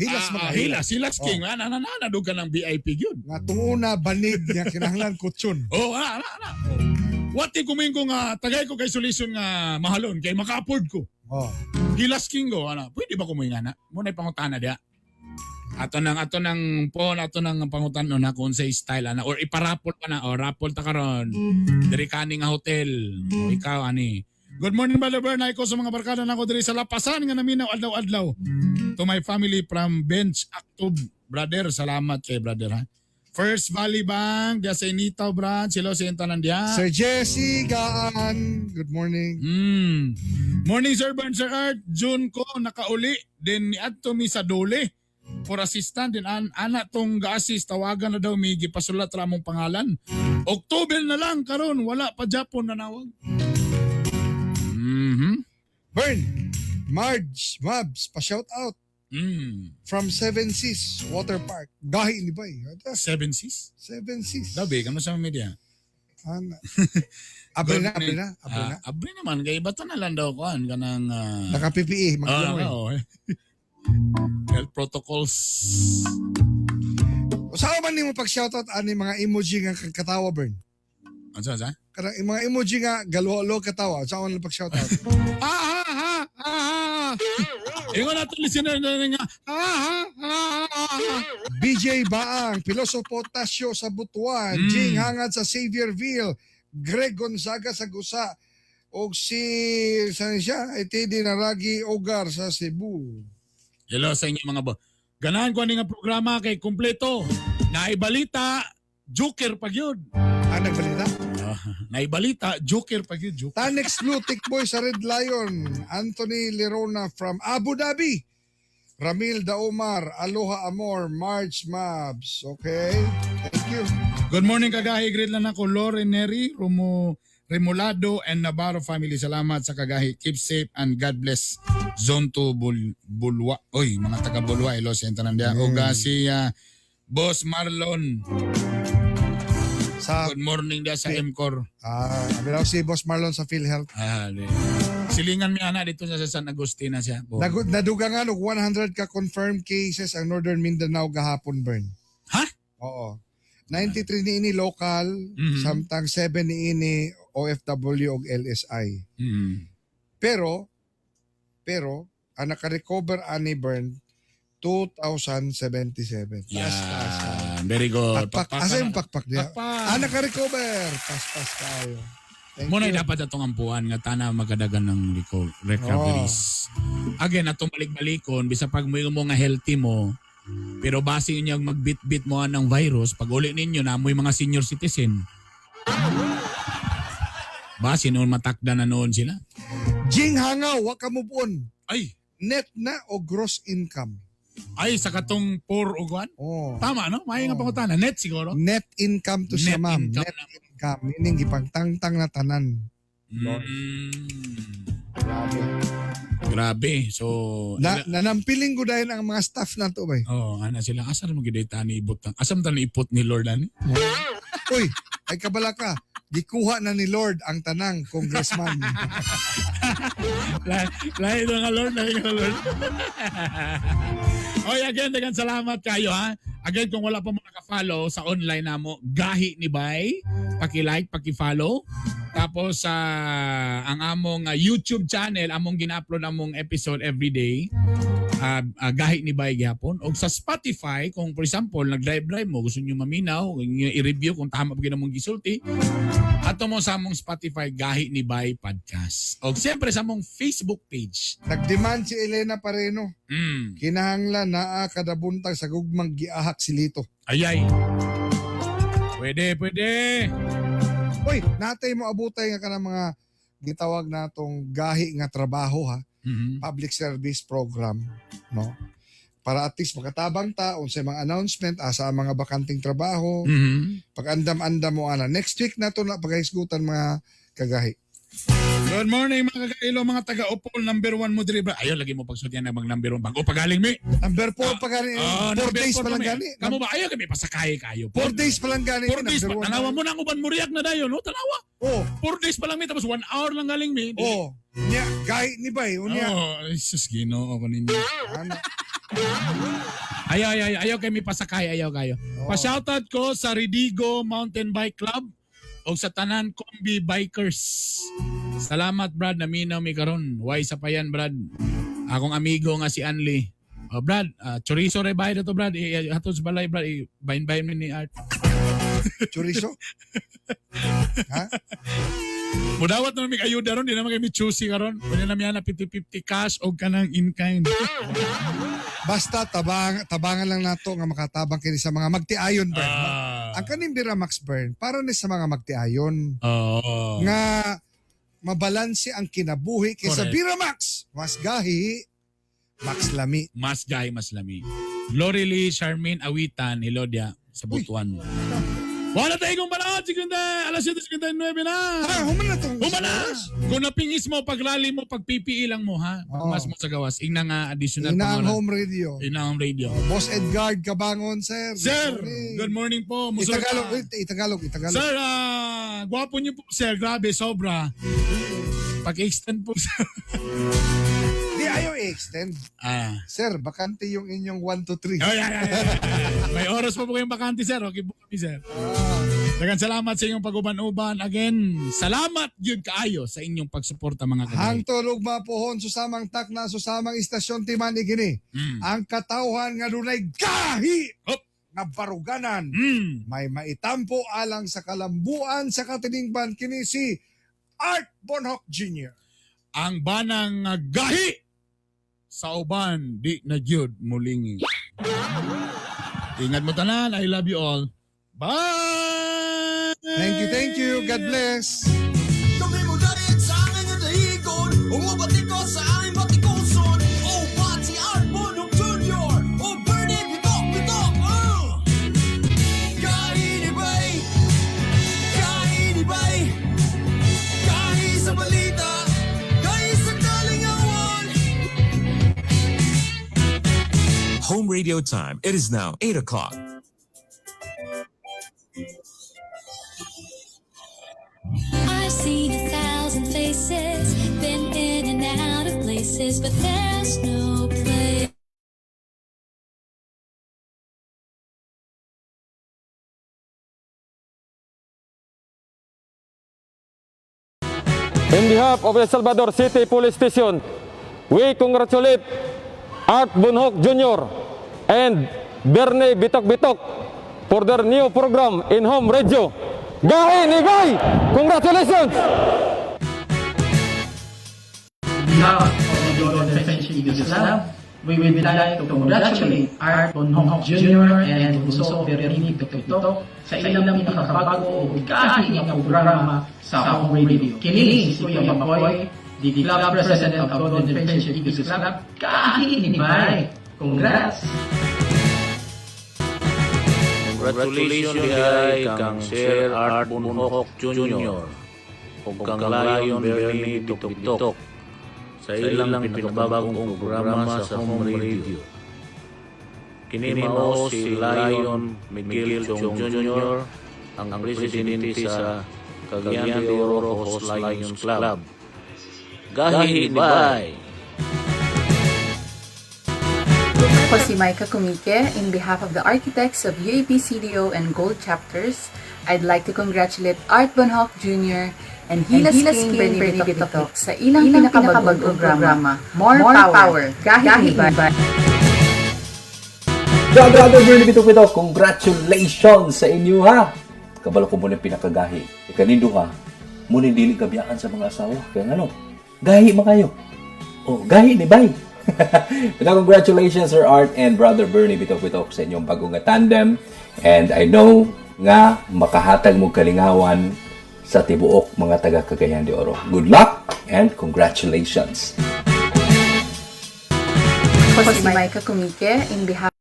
Hilas man. Hilas king. Oh. Ana na na ka ng VIP gyud. Nga tuuna banig nga kinahanglan kutsyon. Oh, ana ana ana. What if kumingko nga tagay ko kay isolation nga mahalon kay maka-afford ko. Oh. Hilas king go ana. Pwede ba kumoy nga na? Mo na pangutana diha. Ato nang phone, ato nang pangutan-on na kung sa style ana or iparapol pa na o rapol ta karon. Diri kani nga hotel. O ikaw ani. Good morning Brother Bern. Ko sa mga barkada nako diri sa Lapasan nga naminaw adlaw-adlaw. To my family from Bench Actub. Brother, salamat kay brother ha. First Valley Bank, diya sa Initaw branch. Hello sa tanan diya. Sir Jesse Gaan, good morning. Morning Sir Bern, Sir Art. June ko nakauli din niadto mi sa Dole for assistant din ana tong ga-assist tawagan na daw mi gipasulat ra among pangalan. October na lang karon wala pa Japon na nawag. Bern, Marge, Mabs, pa-shout out. From Seven Seas Water Park. Gahi ni Bay. Seven Seas? Seven Seas. Dabi, kano sa media? Ana. Abre na, abre na, abre na. Abre naman kay bato na lang daw kuan kanang naka PPE maglumoy. Health protocols. Usaha man nimo pag-shoutout ani mga emoji nga katawa Bern. Unsa sa? Kanang mga emoji nga galulo katawa. Usaha man pag-shoutout. Ha ha ha ha. Ingon nato listener na nga. Ha ha ha ha. BJ Baang, Pilosopo Tasio sa Butuan, Jing Hangad sa Xavierville, Greg Gonzaga sa Gusa, og si saan siya? Itidi Naragi Ogar sa Cebu. Hello sa inyo mga bo. Ganahan ko ani nga programa kay kumpleto. Naibalita, Joker pag yun. Ah, nagbalita? Naibalita, Joker pag yun. Joker. Tanex Blue Tick Boy sa Red Lion, Anthony Lerona from Abu Dhabi, Ramil Daomar, Aloha Amor, March Mabs. Okay, thank you. Good morning kagahi, great lang ako Lauren Neri, Remolado and Navarro family. Salamat sa kagahi. Keep safe and God bless. Zone 2 Bulwa. Oy, mga taga Bulwa, hello sa tanan diha. Oga si Boss Marlon. Sa Good morning dia sa MCOR. Ah, abilaw si Boss Marlon sa PhilHealth. Ah, di. Silingan mi ana dito sa San Agustin na siya. Bo. Nadugangan og 100 ka confirmed cases ang Northern Mindanao gahapon, Bern. Ha? Oo. 93 ni ini local, samtang 7 ni ini OFW og LSI. Pero ang naka-recover ani Bern 2,077. Taas, taas. Very good. Pakpak. Asa yung pakpak niya? Ah, naka-recover. Pas-pas kayo. Muna dapat atong ampuan nga tana magadagan ng recoveries. Oh. Again, atong balik-balikon, bisa pag mo yung mga healthy mo, pero base niyo magbit-bit mo ng virus, pag uli ninyo na mo'y mga senior citizen. Base noon matakda na noon sila. Jing hangaw, wa ka move on. Ay! Net na o gross income? Ay, sa katong 4 o 1? Oh. Tama, no? May nga pangutana. Net siguro? Net income to siya, ma'am. Net income. Meaning, gipangtangtang na tanan. Grabe. Grabe. So, nanampiling ko dahil ang mga staff na to, bay. Oo, oh, ana sila. Asa na magiging ni ibot? Asa man ni ipot ni Lord, ani? Uy, ay kabala ka. Gikuha na ni Lord ang tanang congressman. Lahi na nga Lord, lahi nga Lord. Oy, again, dagan salamat kayo ha. Again, kung wala pa mo naka-follow sa online na mo, Gahi ni Bay, paki-like, paki-follow. Tapos ang among YouTube channel, among gina-upload among episode every day. Gahi ni Bay gihapon. Og sa Spotify, kung for example, nag-drive-drive mo, gusto niyo maminaw, inyo i-review kung tama pa gyud among gisulti, ato mo sa among Spotify Gahi ni Bay Podcast. Og siyempre sa among Facebook page. Nagdemand si Elena Pareno. Kinahanglan naa kada buntag sa gugmang giahak si Lito. Ayay. Pwede, pwede. Uy, natay mo abutay nga kanang mga gitawag natong gahi nga trabaho ha. Public service program, no? Para at least makatabang ta unsay mga announcement asa ang mga bakanting trabaho. Pag-andam-andam mo ana. Next week na to na paghisgutan mga kagahi. Good morning mga kagailo, mga taga-Opol, number 1 mo diri bra. Ayaw lagi mo pagsultihan ng mga number 1 bago pagaling mi. Number 4 pa gani. Oh, 4 number days four pa lang pa mi. gani. Kamo ba ayaw kami pasakay kayo. 4 days pa lang gani. 4 days pa. Number one Tanawa na. mo na ang uban mo react na dayon, no? Tanawa. Oh. 4 days pa lang mi tapos 1 hour lang galing mi. Oh. Nya, gahi ni bay unya. Oh, ay, sus Ginoo ko ninyo. Ano? Ayaw, ayaw, ayaw kami pasakay, ayaw kayo. Oh. Pa-shoutout ko sa Ridigo Mountain Bike Club o sa Tanan Kombi Bikers. Salamat Brad, naminaw mi karon. Why sa payan Brad? Akong amigo nga si Anli. Oh, Brad, chorizo re bayad to Brad. Hatod sa balay Brad, bayin-bayin mi ni Art. Chorizo? Ha? Mudawat na mig ayuda ron, di naman kami choosy karon. Pwede na miya na 50-50 cash o kanang in kind. Basta tabangan lang nato nga makatabang kini sa mga magtiayon burn. Ang kaning Bira Max Burn para ni sa mga magtiayon. Oo. Nga mabalanse ang kinabuhi kaysa Correct. Bira Max. Mas gahi, Max lami. Mas gahi, mas lami. Glory Lee, Charmaine Awitan, hello dia sa Butuan. Wala tayong kong panahon, 50, alas 7:59 na. Ah, human na tong. Human na! Kung napingis mo, pagrally mo, pag PPE lang mo, ha? Mas mo sa gawas. Ingna nga additional Ina ang pangalan. home radio. Ina ang radio. Boss Edgard Cabangon, sir. Sir, Good morning. good morning po. Musulod Itagalog, ka. Itagalog, Itagalog. Sir, gwapo niyo po, sir. Grabe, sobra. Pag-extend po, sir. Di ayaw i-extend. Ah. Sir, bakante yung inyong 1, 2, 3. Ay, ay, ay, ay, ay. May oras pa po kayong bakante, sir. Okay po kami, sir. Daghang salamat sa inyong pag-uban-uban. Again, salamat yun kaayo sa inyong pagsuporta, mga kagahi. Hangtod ugma pohon susamang takna susamang istasyon timan igini. Ang katawhan nga dunay gahi nga baruganan. May maitampo alang sa kalambuan sa katiningban kini si Art Bonhoc Jr. Ang banang gahi sa uban di na gyud mulingi. Ingat mo tanan. I love you all. Bye! Thank you, thank you. God bless. Kami mo dahil sa amin yung dahigon. Umubati ko sa aming batikuson. Oh, Pati Art Bonhoc Jr. Oh, Bernie Bitok Bitok. Kainibay, kainibay, kahi sa balita, kahi sa kalingawan. Home radio time. It is now 8 o'clock. I've seen 1,000 faces, been in and out of places, but there's no place. In behalf of El Salvador City Police Station, we congratulate Art Bunhok Jr. and Bernie Bitok Bitok for their new program in home radio. Gahi ni Bay! Congratulations! On behalf of the Golden Friendship Eagles Club, we would like to congratulate Art Bonhoc Jr. and Bunso Bernie Bitok sa ilang pinakabago o gahi nga programa sa home radio. Kini si Kuya Makoy, the club president of Golden Friendship Eagles Club. Gahi ni Bay! Congrats! Congratulations diay kang Sir Art Bunhok Jr. ug kang Lion Bernie Bitok-Bitok sa ilang pinakabagong programa sa home radio. Kini mao si Lion Miguel Chong Jr. ang presidente sa Cagayan de Oro Host Lions Club. Gahi ni Bay! Ako si Micah Kumike. In behalf of the architects of UAP CDO and Gold Chapters, I'd like to congratulate Art Bonhoc Jr. and Hilas King Bernie Bitok sa ilang pinakabagong programa, More Power, Gahi ni Bay. Brother Bernie Bitok Bitok, congratulations sa inyo ha! Kabalo ko muna pinakagahi. Ikanin duha, muna dili kabiyaan sa mga asawa. Kaya ngano, gahi man kayo. Oh, gahi ni Bay. Pero congratulations Sir Art and Brother Bernie Bitok Bitok sa inyong bagong nga tandem. And I know nga makahatag mo kalingawan sa tibuok mga taga Cagayan de Oro. Good luck and congratulations. Ako si Micah Kumike in behalf